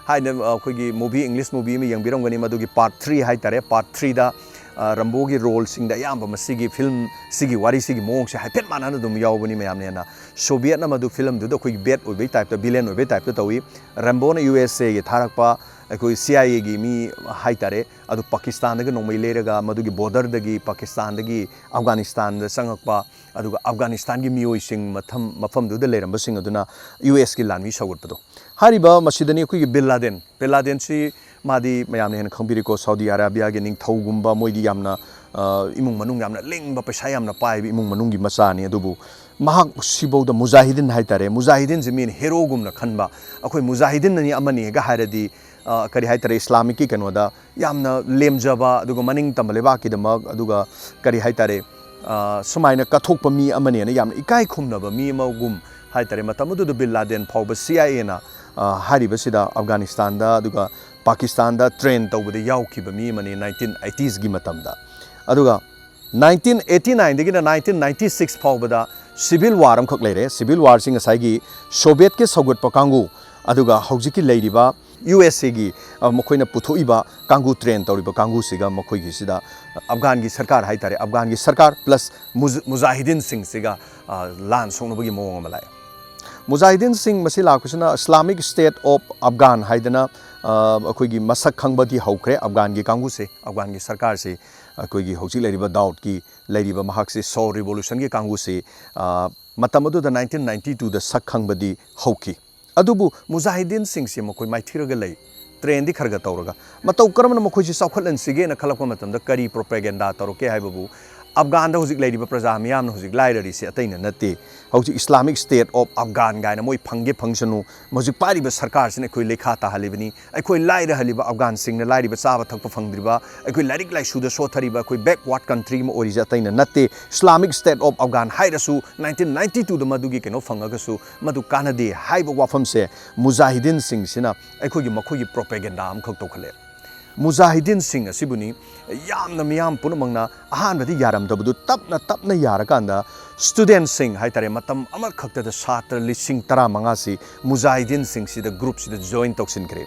ꯍꯥꯏꯅ ꯑꯩꯈꯣꯏꯒꯤ ꯃꯨꯚꯤ, ꯏꯪꯂꯤꯁ ꯃꯨꯚꯤ ꯑꯃ ꯌꯦꯡꯕꯤꯔꯝꯒꯅꯤ, ꯃꯗꯨꯒꯤ ꯄꯥꯔꯠ ꯊ꯭ꯔꯤ ꯍꯥꯏꯇꯥꯔꯦ, ꯄꯥꯔꯠ ꯊ꯭ꯔꯤꯗ ꯔꯝꯕꯣꯒꯤ ꯔꯣꯜꯁꯤꯡꯗ ꯑꯌꯥꯝꯕ ꯃꯁꯤꯒꯤ ꯐꯤꯂꯝꯁꯤꯒꯤ ꯋꯥꯔꯤꯁꯤꯒꯤ ꯃꯑꯣꯡꯁꯦ ꯍꯥꯏꯐꯦꯠ ꯃꯥꯟꯅꯅ ꯑꯗꯨꯝ ꯌꯥꯎꯕꯅꯤ꯫ ꯃꯌꯥꯝꯅ ꯍꯦꯟꯅ ꯁꯣꯚꯤꯌꯦꯠꯅ ꯃꯗꯨ ꯐꯤꯂꯝꯗꯨꯗ ꯑꯩꯈꯣꯏꯒꯤ ꯕꯦꯠ ꯑꯣꯏꯕꯩ ꯇꯥꯏꯞꯇ, ꯚꯤꯂꯦꯟ ꯑꯣꯏꯕꯩ ꯇꯥꯏꯞꯇ ꯇꯧꯏ꯫ ꯔꯦꯝꯕꯣꯅ ꯌꯨ ꯑꯦꯁ ꯑꯦꯒꯤ ꯊꯥꯔꯛꯄ ꯑꯩꯈꯣꯏ ꯁꯤ ꯑꯥꯏ ꯑꯦꯒꯤ ꯃꯤ ꯍꯥꯏꯇꯥꯔꯦ, ꯑꯗꯨ ꯄꯥꯀꯤꯁꯇꯥꯟꯗꯒꯤ ꯅꯣꯡꯃꯩ ꯂꯩꯔꯒ ꯃꯗꯨꯒꯤ ꯕꯣꯔꯗꯔꯗꯒꯤ ꯄꯥꯀꯤꯁꯇꯥꯟꯗꯒꯤ ꯑꯐꯒꯥꯅꯤꯁꯇꯥꯟꯗ ꯆꯪꯉꯛꯄ, ꯑꯗꯨꯒ ꯑꯐꯒꯥꯅꯤꯁꯇꯥꯟꯒꯤ ꯃꯤꯑꯣꯏꯁꯤꯡ ꯃꯐꯝ, ꯃꯐꯝꯗꯨꯗ ꯂꯩꯔꯝꯕꯁꯤꯡ ꯑꯗꯨꯅ ꯌꯨ ꯑꯦꯁꯀꯤ ꯂꯥꯟꯃꯤ ꯁꯧꯒꯠꯄꯗꯣ꯫ ꯍꯥꯏꯔꯤꯕ ꯃꯁꯤꯗꯅꯤ ꯑꯩꯈꯣꯏꯒꯤ ꯕꯤꯟ ꯂꯥꯗꯦꯟ꯫ ꯕꯤꯟ ꯂꯥꯗꯦꯟꯁꯤ ꯃꯥꯗꯤ ꯃꯌꯥꯝꯅ ꯍꯦꯟꯅ ꯈꯪꯕꯤꯔꯤꯀꯣ, ꯁꯥꯎꯗꯤ ꯑꯔꯥꯕꯤꯌꯥꯒꯤ ꯅꯤꯡꯊꯧꯒꯨꯝꯕ, ꯃꯣꯏꯗꯤ ꯌꯥꯝꯅ, ꯑ, ꯏꯃꯨꯡ ꯃꯅꯨꯡ ꯌꯥꯝꯅ ꯂꯤꯡꯕ, ꯄꯩꯁꯥ ꯌꯥꯝꯅ ꯄꯥꯏꯕ ꯏꯃꯨꯡ ꯃꯅꯨꯡꯒꯤ ꯃꯆꯥꯅꯤ꯫ ꯑꯗꯨꯕꯨ ꯃꯍꯥꯛ ꯁꯤꯐꯧꯗ ꯃꯨꯖꯥꯍꯤꯗꯤꯟ ꯍꯥꯏꯇꯥꯔꯦ, ꯃꯨꯖꯥꯍꯤꯗꯤꯟꯁꯤ ꯃꯤꯅ ꯍꯦꯔꯣꯒꯨꯝꯅ ꯈꯟꯕ, ꯑꯩꯈꯣꯏ ꯃꯨꯖꯥꯍꯤꯗꯤꯟ ꯑꯅꯤ ꯑꯃꯅꯤꯒ ꯍꯥꯏꯔꯗꯤ ꯑ, ꯀꯔꯤ ꯍꯥꯏꯇꯥꯔꯦ, ꯏꯁꯂꯥꯃꯤꯛꯀꯤ ꯀꯩꯅꯣꯗ ꯌꯥꯝꯅ ꯂꯦꯝꯖꯕ, ꯑꯗꯨꯒ ꯃꯅꯤꯡ ꯇꯝꯕ ꯂꯩꯕꯥꯛꯀꯤꯗꯃꯛ, ꯑꯗꯨꯒ ꯀꯔꯤ ꯍꯥꯏꯇꯥꯔꯦ, ꯑ, ꯁꯨꯃꯥꯏꯅ ꯀꯠꯊꯣꯛꯄ ꯃꯤ ꯑꯃꯅꯦꯅ ꯌꯥꯝꯅ ꯏꯀꯥꯏ ꯈꯨꯝꯅꯕ ꯃꯤ ꯑꯃꯒꯨꯝ ꯍꯥꯏꯇꯥꯔꯦ꯫ ꯃꯇꯝ ꯑꯗꯨꯗ ꯕꯤꯟ ꯂꯥꯗꯦꯟ ꯐꯥꯎꯕ ꯁꯤ ꯑꯥꯏ ꯑꯦꯅ, ꯑ, ꯍꯥꯏꯔꯤꯕꯁꯤꯗ ꯑꯐꯒꯥꯅꯤꯁꯇꯥꯟꯗ ꯑꯗꯨꯒ ꯄꯥꯀꯤꯁꯇꯥꯟꯗ ꯇ꯭ꯔꯦꯟ ꯇꯧꯕꯗ ꯌꯥꯎꯈꯤꯕ ꯃꯤ ꯑꯃꯅꯤ nineteen eightiesꯒꯤ ꯃꯇꯝꯗ꯫ ꯑꯗꯨꯒ nineteen eighty nineꯗꯒꯤꯅ nineteen ninety six ꯐꯥꯎꯕꯗ ꯁꯤꯚꯤꯜ ꯋꯥꯔ ꯑꯃꯈꯛ ꯂꯩꯔꯦ꯫ ꯁꯤꯚꯤꯜ ꯋꯥꯔꯁꯤ ꯉꯁꯥꯏꯒꯤ ꯁꯣꯚꯤꯌꯦꯠꯀꯤ ꯁꯧꯒꯠꯄ ꯀꯥꯡꯕꯨ, ꯑꯗꯨꯒ ꯍꯧꯖꯤꯛꯀꯤ ꯂꯩꯔꯤꯕ ꯌꯨ ꯑꯦꯁ ꯑꯦꯒꯤ, ꯑ, ꯃꯈꯣꯏꯅ ꯄꯨꯊꯣꯛꯏꯕ ꯀꯥꯡꯕꯨ, ꯇ꯭ꯔꯦꯟ ꯇꯧꯔꯤꯕ ꯀꯥꯡꯕꯨꯁꯤꯒ ꯃꯈꯣꯏꯒꯤꯁꯤꯗ ꯑꯐꯒꯥꯟꯒꯤ ꯁꯔꯀꯥꯔ ꯍꯥꯏꯇꯥꯔꯦ, ꯑꯐꯒꯥꯟꯒꯤ ꯁꯔꯀꯥꯔ plus ꯃꯨꯖ-, ꯃꯨꯖꯥꯍꯤꯗꯤꯟꯁꯤꯡꯁꯤꯒ, ꯑ, ꯂꯥꯟ ꯁꯣꯛꯅꯕꯒꯤ ꯃꯑꯣꯡ ꯑꯃ ꯂꯥꯛꯑꯦ꯫ ꯃꯨꯖꯥꯍꯤꯗꯤꯟꯁꯤꯡ ꯃꯁꯤ ꯂꯥꯛꯄꯁꯤꯅ Islamic State of Afghan ꯍꯥꯏꯗꯅ, ꯑ, ꯑꯩꯈꯣꯏꯒꯤ ꯃꯁꯛ ꯈꯪꯕꯗꯤ ꯍꯧꯈ꯭ꯔꯦ꯫ ꯑꯐꯒꯥꯟꯒꯤ ꯀꯥꯡꯕꯨꯁꯦ, ꯑꯐꯒꯥꯟꯒꯤ ꯁꯔꯀꯥꯔꯁꯤ ꯑꯩꯈꯣꯏꯒꯤ ꯍꯧꯖꯤꯛ ꯂꯩꯔꯤꯕ ꯗꯥꯎꯗꯀꯤ ꯂꯩꯔꯤꯕ ꯃꯍꯥꯛꯁꯤ ꯁꯣ ꯔꯤꯚꯣꯂꯨꯁꯟꯒꯤ ꯀꯥꯡꯕꯨꯁꯤ, ꯑ, ꯃꯇꯝ ꯑꯗꯨꯗ nineteen ninety twoꯗ ꯁꯛ ꯈꯪꯕꯗꯤ ꯍꯧꯈꯤ꯫ ꯑꯗꯨꯕꯨ ꯃꯨꯖꯥꯍꯤꯗꯤꯟꯁꯤꯡꯁꯤ ꯃꯈꯣꯏ ꯃꯥꯏꯊꯤꯔꯒ ꯂꯩ, ꯇ꯭ꯔꯦꯟꯗꯤ ꯈꯔ ꯈꯔ ꯇꯧꯔꯒ꯫ ꯃꯇꯧ ꯀꯔꯝꯅ ꯃꯈꯣꯏꯁꯤ ꯆꯥꯎꯈꯠꯍꯟꯁꯤꯒꯦꯅ ꯈꯜꯂꯛꯄ ꯃꯇꯝꯗ ꯀꯔꯤ ꯄ꯭ꯔꯣꯄꯦꯒꯦꯟꯗꯥ ꯇꯧꯔꯛꯀꯦ ꯍꯥꯏꯕꯕꯨ, ꯑꯐꯒꯥꯟꯗ ꯍꯧꯖꯤꯛ ꯂꯩꯔꯤꯕ ꯄ꯭ꯔꯖꯥ ꯃꯤꯌꯥꯝꯅ ꯍꯧꯖꯤꯛ ꯂꯥꯏꯔꯔꯤꯁꯤ ꯑꯇꯩꯅ ꯅꯠꯇꯦ꯫ ꯍꯧꯖꯤꯛ Islamic State of Afghan ꯀꯥꯏꯅ ꯃꯣꯏ ꯐꯪꯒꯦ ꯐꯪꯁꯅꯨ, ꯍꯧꯖꯤꯛ ꯄꯥꯏꯔꯤꯕ ꯁꯔꯀꯥꯔꯁꯤꯅ ꯑꯩꯈꯣꯏ ꯂꯩꯈꯥ ꯇꯥꯍꯜꯂꯤꯕꯅꯤ꯫ ꯑꯩꯈꯣꯏ ꯂꯥꯏꯔꯍꯜꯂꯤꯕ ꯑꯐꯒꯥꯟꯁꯤꯡꯅ, ꯂꯥꯏꯔꯤꯕ ꯆꯥꯕ ꯊꯛꯄ ꯐꯪꯗ꯭ꯔꯤꯕ, ꯑꯩꯈꯣꯏ ꯂꯥꯏꯔꯤꯛ ꯂꯥꯏꯁꯨꯗ ꯁꯣꯠꯊꯔꯤꯕ, ꯑꯩꯈꯣꯏ backward country ꯑꯃ ꯑꯣꯏꯔꯤꯁꯦ ꯑꯇꯩꯅ ꯅꯠꯇꯦ꯫ Islamic State of Afghan ꯍꯥꯏꯔꯁꯨ nineteen ninety twoꯗ ꯃꯗꯨꯒꯤ ꯀꯩꯅꯣ ꯐꯪꯉꯒꯁꯨ ꯃꯗꯨ ꯀꯥꯟꯅꯗꯦ ꯍꯥꯏꯕ ꯋꯥꯐꯝꯁꯦ ꯃꯨꯖꯥꯍꯤꯗꯤꯟꯁꯤꯡꯁꯤꯅ ꯑꯩꯈꯣꯏꯒꯤ, ꯃꯈꯣꯏꯒꯤ ꯄ꯭ꯔꯣꯄꯦꯒꯦꯟꯗꯥ ꯑꯃꯈꯛ ꯇꯧꯈꯠꯂꯦ꯫ ꯃꯨꯖꯥꯍꯤꯗꯤꯟꯁꯤꯡ ꯑꯁꯤꯕꯨꯅꯤ ꯌꯥꯝꯅ ꯃꯤꯌꯥꯝ ꯄꯨꯝꯅꯃꯛꯅ ꯑꯍꯥꯟꯕꯗꯤ ꯌꯥꯔꯝꯗꯕꯗꯨ ꯇꯞꯅ ꯇꯞꯅ ꯌꯥꯔꯀꯥꯟꯗ ꯁ꯭ꯇꯨꯗꯦꯟꯠꯁꯤꯡ ꯍꯥꯏꯇꯥꯔꯦ, ꯃꯇꯝ ꯑꯃꯈꯛꯇꯗ ꯁꯥꯇ꯭ꯔ ꯂꯤꯁꯤꯡ ꯇꯔꯥꯃꯉꯥꯁꯤ ꯃꯨꯖꯥꯍꯤꯗꯤꯟꯁꯤꯡꯁꯤꯗ, ꯒ꯭ꯔꯨꯞꯁꯤꯗ ꯖꯣꯏꯟ ꯇꯧꯁꯤꯟꯈ꯭ꯔꯦ꯫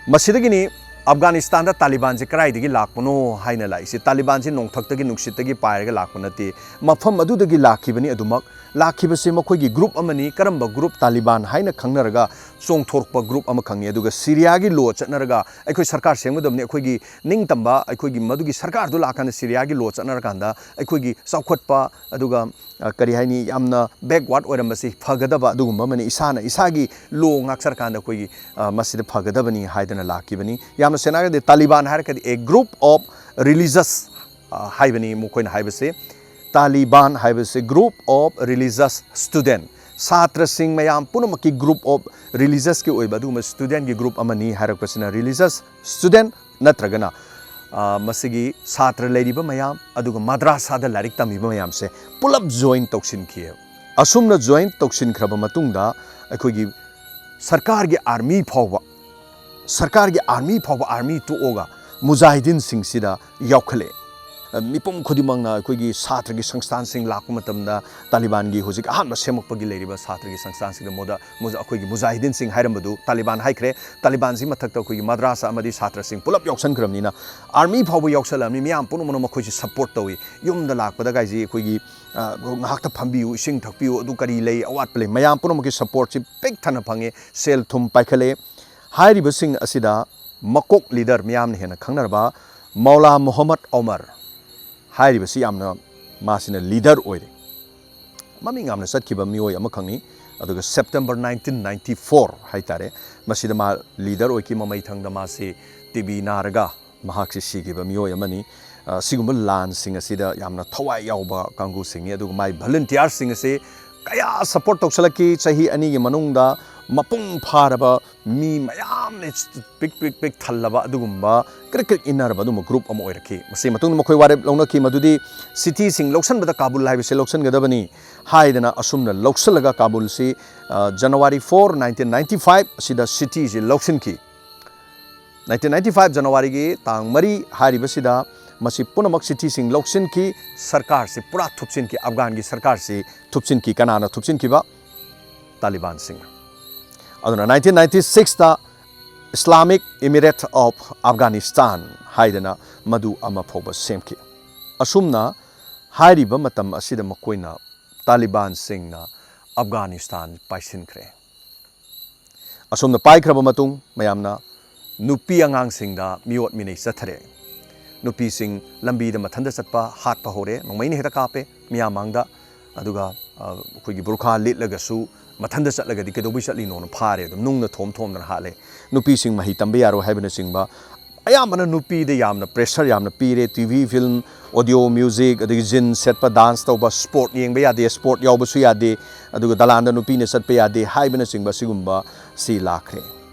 ꯃꯁꯤꯗꯒꯤꯅꯤ ꯑꯐꯒꯥꯅꯤꯁꯇꯥꯟꯗ ꯇꯥꯂꯤꯕꯥꯟꯁꯤ ꯀꯗꯥꯏꯗꯒꯤ ꯂꯥꯛꯄꯅꯣ ꯍꯥꯏꯅ ꯂꯥꯛꯏꯁꯤ꯫ ꯇꯥꯂꯤꯕꯥꯟꯁꯤ ꯅꯣꯡꯊꯛꯇꯒꯤ ꯅꯨꯡꯁꯤꯠꯇꯒꯤ ꯄꯥꯏꯔꯒ ꯂꯥꯛꯄ ꯅꯠꯇꯦ, ꯃꯐꯝ ꯑꯗꯨꯗꯒꯤ ꯂꯥꯛꯈꯤꯕꯅꯤ꯫ ꯑꯗꯨꯃꯛ ꯂꯥꯛꯈꯤꯕꯁꯤ ꯃꯈꯣꯏꯒꯤ ꯒ꯭ꯔꯨꯞ ꯑꯃꯅꯤ꯫ ꯀꯔꯝꯕ ꯒ꯭ꯔꯨꯞ? ꯇꯥꯂꯤꯕꯥꯟ ꯍꯥꯏꯅ ꯈꯪꯅꯔꯒ ꯆꯣꯡꯊꯣꯔꯛꯄ ꯒ꯭ꯔꯨꯞ ꯑꯃꯈꯛꯅꯤ꯫ ꯑꯗꯨꯒ ꯁꯤꯔꯤꯌꯥꯒꯤ ꯂꯣ ꯆꯠꯅꯔꯒ ꯑꯩꯈꯣꯏ ꯁꯔꯀꯥꯔ ꯁꯦꯝꯒꯗꯕꯅꯤ, ꯑꯩꯈꯣꯏꯒꯤ ꯅꯤꯡꯇꯝꯕ, ꯑꯩꯈꯣꯏꯒꯤ ꯃꯗꯨꯒꯤ ꯁꯔꯀꯥꯔꯗꯨ ꯂꯥꯛꯀꯥꯟꯗ ꯁꯤꯔꯤꯌꯥꯒꯤ ꯂꯣ ꯆꯠꯅꯔꯀꯥꯟꯗ ꯑꯩꯈꯣꯏꯒꯤ ꯆꯥꯎꯈꯠꯄ, ꯑꯗꯨꯒ, ꯑ, ꯀꯔꯤ ꯍꯥꯏꯅꯤ, ꯌꯥꯝꯅ backward ꯑꯣꯏꯔꯝꯕꯁꯤ ꯐꯒꯗꯕ ꯑꯗꯨꯒꯨꯝꯕ ꯑꯃꯅꯤ꯫ ꯏꯁꯥꯅ ꯏꯁꯥꯒꯤ ꯂꯣ ꯉꯥꯛꯆꯔꯀꯥꯟꯗ ꯑꯩꯈꯣꯏꯒꯤ, ꯑ, ꯃꯁꯤꯗ ꯐꯒꯗꯕꯅꯤ ꯍꯥꯏꯗꯅ ꯂꯥꯛꯈꯤꯕꯅꯤ꯫ ꯌꯥꯝꯅ ꯁꯦꯡꯅ ꯍꯥꯏꯔꯒꯗꯤ ꯇꯥꯂꯤꯕꯥꯟ ꯍꯥꯏꯔꯒꯗꯤ a group of religious, ꯑ, ꯍꯥꯏꯕꯅꯤ ꯃꯈꯣꯏꯅ ꯍꯥꯏꯕꯁꯦ꯫ ꯇꯥꯂꯤꯕꯥꯟ ꯍꯥꯏꯕꯁꯦ group of religious student, ꯁꯥꯇ꯭ꯔꯁꯤꯡ ꯃꯌꯥꯝ ꯄꯨꯝꯅꯃꯛꯀꯤ group of religiousꯀꯤ ꯑꯣꯏꯕ ꯑꯗꯨꯒꯨꯝꯕ studentꯀꯤ group ꯑꯃꯅꯤ ꯍꯥꯏꯔꯛꯄꯁꯤꯅ religious student ꯅꯠꯇ꯭ꯔꯒꯅ, ꯑ, ꯃꯁꯤꯒꯤ ꯁꯥꯇ꯭ꯔ ꯂꯩꯔꯤꯕ ꯃꯌꯥꯝ ꯑꯗꯨꯒ ꯃꯗ꯭ꯔꯥꯁꯥꯗ ꯂꯥꯏꯔꯤꯛ ꯇꯝꯃꯤꯕ ꯃꯌꯥꯝꯁꯦ ꯄꯨꯂꯞ join ꯇꯧꯁꯤꯟꯈꯤꯑꯕ꯫ ꯑꯁꯨꯝꯅ join ꯇꯧꯁꯤꯟꯈ꯭ꯔꯕ ꯃꯇꯨꯡꯗ ꯑꯩꯈꯣꯏꯒꯤ ꯁꯔꯀꯥꯔꯒꯤ army ꯐꯥꯎꯕ, ꯁꯔꯀꯥꯔꯒꯤ army ꯐꯥꯎꯕ army ꯇꯣꯛꯑꯒ ꯃꯨꯖꯥꯍꯤꯗꯤꯟꯁꯤꯡꯁꯤꯗ ꯌꯥꯎꯈꯠꯂꯛꯑꯦ꯫ ꯃꯤꯄꯨꯝ ꯈꯨꯗꯤꯡꯃꯛꯅ ꯑꯩꯈꯣꯏꯒꯤ ꯁꯥꯇ꯭ꯔꯒꯤ ꯁꯪꯁꯊꯥꯟꯁꯤꯡ ꯂꯥꯛꯄ ꯃꯇꯝꯗ ꯇꯥꯂꯤꯕꯥꯟꯒꯤ ꯍꯧꯖꯤꯛ ꯑꯍꯥꯟꯕ ꯁꯦꯝꯃꯛꯄꯒꯤ ꯂꯩꯔꯤꯕ ꯁꯥꯇ꯭ꯔꯒꯤ ꯁꯪꯁꯊꯥꯟꯁꯤꯡꯗ ꯃꯣꯗ-, ꯃꯨꯖ-, ꯑꯩꯈꯣꯏꯒꯤ ꯃꯨꯖꯥꯍꯤꯗꯤꯟꯁꯤꯡ ꯍꯥꯏꯔꯝꯕꯗꯨ ꯇꯥꯂꯤꯕꯥꯟ ꯍꯥꯏꯈ꯭ꯔꯦ꯫ ꯇꯥꯂꯤꯕꯥꯟꯁꯤ ꯃꯊꯛꯇ ꯑꯩꯈꯣꯏꯒꯤ ꯃꯗ꯭ꯔꯥꯁꯥ ꯑꯃꯗꯤ ꯁꯥꯇ꯭ꯔꯁꯤꯡ ꯄꯨꯂꯞ ꯌꯥꯎꯁꯟꯈ꯭ꯔꯕꯅꯤꯅ army ꯐꯥꯎꯕ ꯌꯥꯎꯁꯜꯂꯕꯅꯤ, ꯃꯤꯌꯥꯝ ꯄꯨꯝꯅꯃꯛꯅ ꯃꯈꯣꯏꯁꯤ support ꯇꯧꯏ꯫ ꯌꯨꯝꯗ ꯂꯥꯛꯄꯗ ꯀꯥꯏꯁꯤ ꯑꯩꯈꯣꯏꯒꯤ, ꯑ, ꯉꯥꯏꯍꯥꯛꯇ ꯐꯝꯕꯤꯌꯨ, ꯏꯁꯤꯡ ꯊꯛꯄꯤꯌꯨ, ꯑꯗꯨ ꯀꯔꯤ ꯂꯩ, ꯑꯋꯥꯠꯄ ꯂꯩ, ꯃꯌꯥꯝ ꯄꯨꯝꯅꯃꯛꯀꯤ supportꯁꯤ ꯄꯤꯛ ꯊꯟꯅ ꯐꯪꯉꯦ, ꯁꯦꯜ ꯊꯨꯝ ꯄꯥꯏꯈꯠꯂꯛꯑꯦ꯫ ꯍꯥꯏꯔꯤꯕꯁꯤꯡ ꯑꯁꯤꯗ ꯃꯀꯣꯛ leader ꯃꯤꯌꯥꯝꯅ ꯍꯦꯟꯅ ꯈꯪꯅꯔꯕ ꯃꯧꯂꯥ ꯃꯣꯍꯝꯃꯗ ꯑꯣꯃꯔ ꯍꯥꯏꯔꯤꯕꯁꯤ ꯌꯥꯝꯅ ꯃꯥꯁꯤꯅ leader ꯑꯣꯏꯔꯦ꯫ ꯃꯃꯤꯡ ꯌꯥꯝꯅ ꯆꯠꯈꯤꯕ ꯃꯤꯑꯣꯏ ꯑꯃꯈꯛꯅꯤ꯫ ꯑꯗꯨꯒ September nineteen ninety four ꯍꯥꯏꯇꯥꯔꯦ, ꯃꯁꯤꯗ ꯃꯥ leader ꯑꯣꯏꯈꯤ꯫ ꯃꯃꯩ ꯊꯪꯗ ꯃꯥꯁꯤ T B ꯅꯥꯔꯒ ꯃꯍꯥꯛꯁꯤ ꯁꯤꯈꯤꯕ ꯃꯤꯑꯣꯏ ꯑꯃꯅꯤ꯫ ꯑ, ꯁꯤꯒꯨꯝꯕ ꯂꯥꯟꯁꯤꯡ ꯑꯁꯤꯗ ꯌꯥꯝꯅ ꯊꯋꯥꯏ ꯌꯥꯎꯕ ꯀꯥꯡꯕꯨꯁꯤꯡꯅꯤ꯫ ꯑꯗꯨꯒ ꯃꯥꯏ volunteerꯁꯤꯡ ꯑꯁꯤ ꯀꯌꯥ support ꯇꯧꯁꯜꯂꯛꯈꯤ꯫ ꯆꯍꯤ ꯑꯅꯤꯒꯤ ꯃꯅꯨꯡꯗ ꯃꯄꯨꯡ ꯐꯥꯔꯕ ꯃꯤ ꯃꯌꯥꯝꯅ ꯄꯤꯛ ꯄꯤꯛ ꯄꯤꯛ ꯊꯜꯂꯕ ꯑꯗꯨꯒꯨꯝꯕ ꯀ꯭ꯔꯤꯛ ꯀ꯭ꯔꯤꯛ ꯏꯟꯅꯔꯕ ꯑꯗꯨꯒꯨꯝꯕ group ꯑꯃ ꯑꯣꯏꯔꯛꯈꯤ꯫ ꯃꯁꯤ ꯃꯇꯨꯡꯗ ꯃꯈꯣꯏ ꯋꯥꯔꯦꯞ ꯂꯧꯅꯈꯤ ꯃꯗꯨꯗꯤ cityꯁꯤꯡ ꯂꯧꯁꯤꯟꯕꯗ ꯀꯥꯕꯨꯜ ꯍꯥꯏꯕꯁꯤ ꯂꯧꯁꯤꯟꯒꯗꯕꯅꯤ ꯍꯥꯏꯗꯅ ꯑꯁꯨꯝꯅ ꯂꯧꯁꯤꯜꯂꯒ ꯀꯥꯕꯨꯜꯁꯤ, ꯑ, January four, nineteen ninety five ꯑꯁꯤꯗ cityꯁꯤ ꯂꯧꯁꯤꯟꯈꯤ꯫ Nineteen ninety five Januaryꯒꯤ ꯇꯥꯡ ꯃꯔꯤ ꯍꯥꯏꯔꯤꯕꯁꯤꯗ ꯃꯁꯤ ꯄꯨꯝꯅꯃꯛ cityꯁꯤꯡ ꯂꯧꯁꯤꯟꯈꯤ, ꯁꯔꯀꯥꯔꯁꯤ ꯄꯨꯔꯥ ꯊꯨꯞꯆꯤꯟꯈꯤ, ꯑꯐꯒꯥꯟꯒꯤ ꯁꯔꯀꯥꯔꯁꯤ ꯊꯨꯞꯆꯤꯟꯈꯤ꯫ ꯀꯅꯥꯅ ꯊꯨꯞꯆꯤꯟꯈꯤꯕ? ꯇꯥꯂꯤꯕꯥꯟꯁꯤꯡꯅ꯫ ꯑꯗꯨꯅ nineteen ninety sixꯇ Islamic Emirate of Afghanistan ꯍꯥꯏꯗꯅ ꯃꯗꯨ ꯑꯃ ꯐꯥꯎꯕ ꯁꯦꯝꯈꯤ꯫ ꯑꯁꯨꯝꯅ ꯍꯥꯏꯔꯤꯕ ꯃꯇꯝ ꯑꯁꯤꯗ ꯃꯈꯣꯏꯅ, ꯇꯥꯂꯤꯕꯥꯟꯁꯤꯡꯅ ꯑꯐꯒꯥꯅꯤꯁꯇꯥꯟ ꯄꯥꯏꯁꯤꯟꯈ꯭ꯔꯦ꯫ ꯑꯁꯣꯝꯗ ꯄꯥꯏꯈ꯭ꯔꯕ ꯃꯇꯨꯡ ꯃꯌꯥꯝꯅ ꯅꯨꯄꯤ ꯑꯉꯥꯡꯁꯤꯡꯗ ꯃꯤꯑꯣꯠ ꯃꯤꯅꯩ ꯆꯠꯊꯔꯦ꯫ ꯅꯨꯄꯤꯁꯤꯡ ꯂꯝꯕꯤꯗ ꯃꯊꯟꯇ ꯆꯠꯄ ꯍꯥꯠꯄ ꯍꯧꯔꯦ, ꯅꯣꯡꯃꯩꯅ ꯍꯦꯛꯇ ꯀꯥꯞꯄꯦ ꯃꯤꯌꯥꯝ ꯃꯥꯡꯗ꯫ ꯑꯗꯨꯒ, ꯑ, ꯑꯩꯈꯣꯏꯒꯤ ꯕꯨꯔꯈꯥ ꯂꯤꯠꯂꯒꯁꯨ ꯃꯊꯟꯇ ꯆꯠꯂꯒꯗꯤ ꯀꯩꯗꯧꯕꯩ ꯆꯠꯂꯤꯅꯣꯅ ꯐꯥꯔꯦ, ꯑꯗꯨꯝ ꯅꯨꯡꯅ ꯊꯣꯝ ꯊꯣꯝꯗꯅ ꯍꯥꯠꯂꯦ꯫ ꯅꯨꯄꯤꯁꯤꯡ ꯃꯍꯩ ꯇꯝꯕ ꯌꯥꯔꯣꯏ ꯍꯥꯏꯕꯅꯆꯤꯡꯕ ꯑꯌꯥꯝꯕꯅ ꯅꯨꯄꯤꯗ ꯌꯥꯝꯅ pressure ꯌꯥꯝꯅ ꯄꯤꯔꯦ꯫ T V, film, audio, music, ꯑꯗꯒꯤ jeans ꯁꯦꯠꯄ, dance ꯇꯧꯕ, sport ꯌꯦꯡꯕ ꯌꯥꯗꯦ, sport ꯌꯥꯎꯕꯁꯨ ꯌꯥꯗꯦ, ꯑꯗꯨꯒ ꯗꯂꯥꯟꯗ ꯅꯨꯄꯤꯅ ꯆꯠꯄ ꯌꯥꯗꯦ ꯍꯥꯏꯕꯅꯆꯤꯡꯕ ꯑꯁꯤꯒꯨꯝꯕ ꯁꯤ ꯂꯥꯛꯈ꯭ꯔꯦ꯫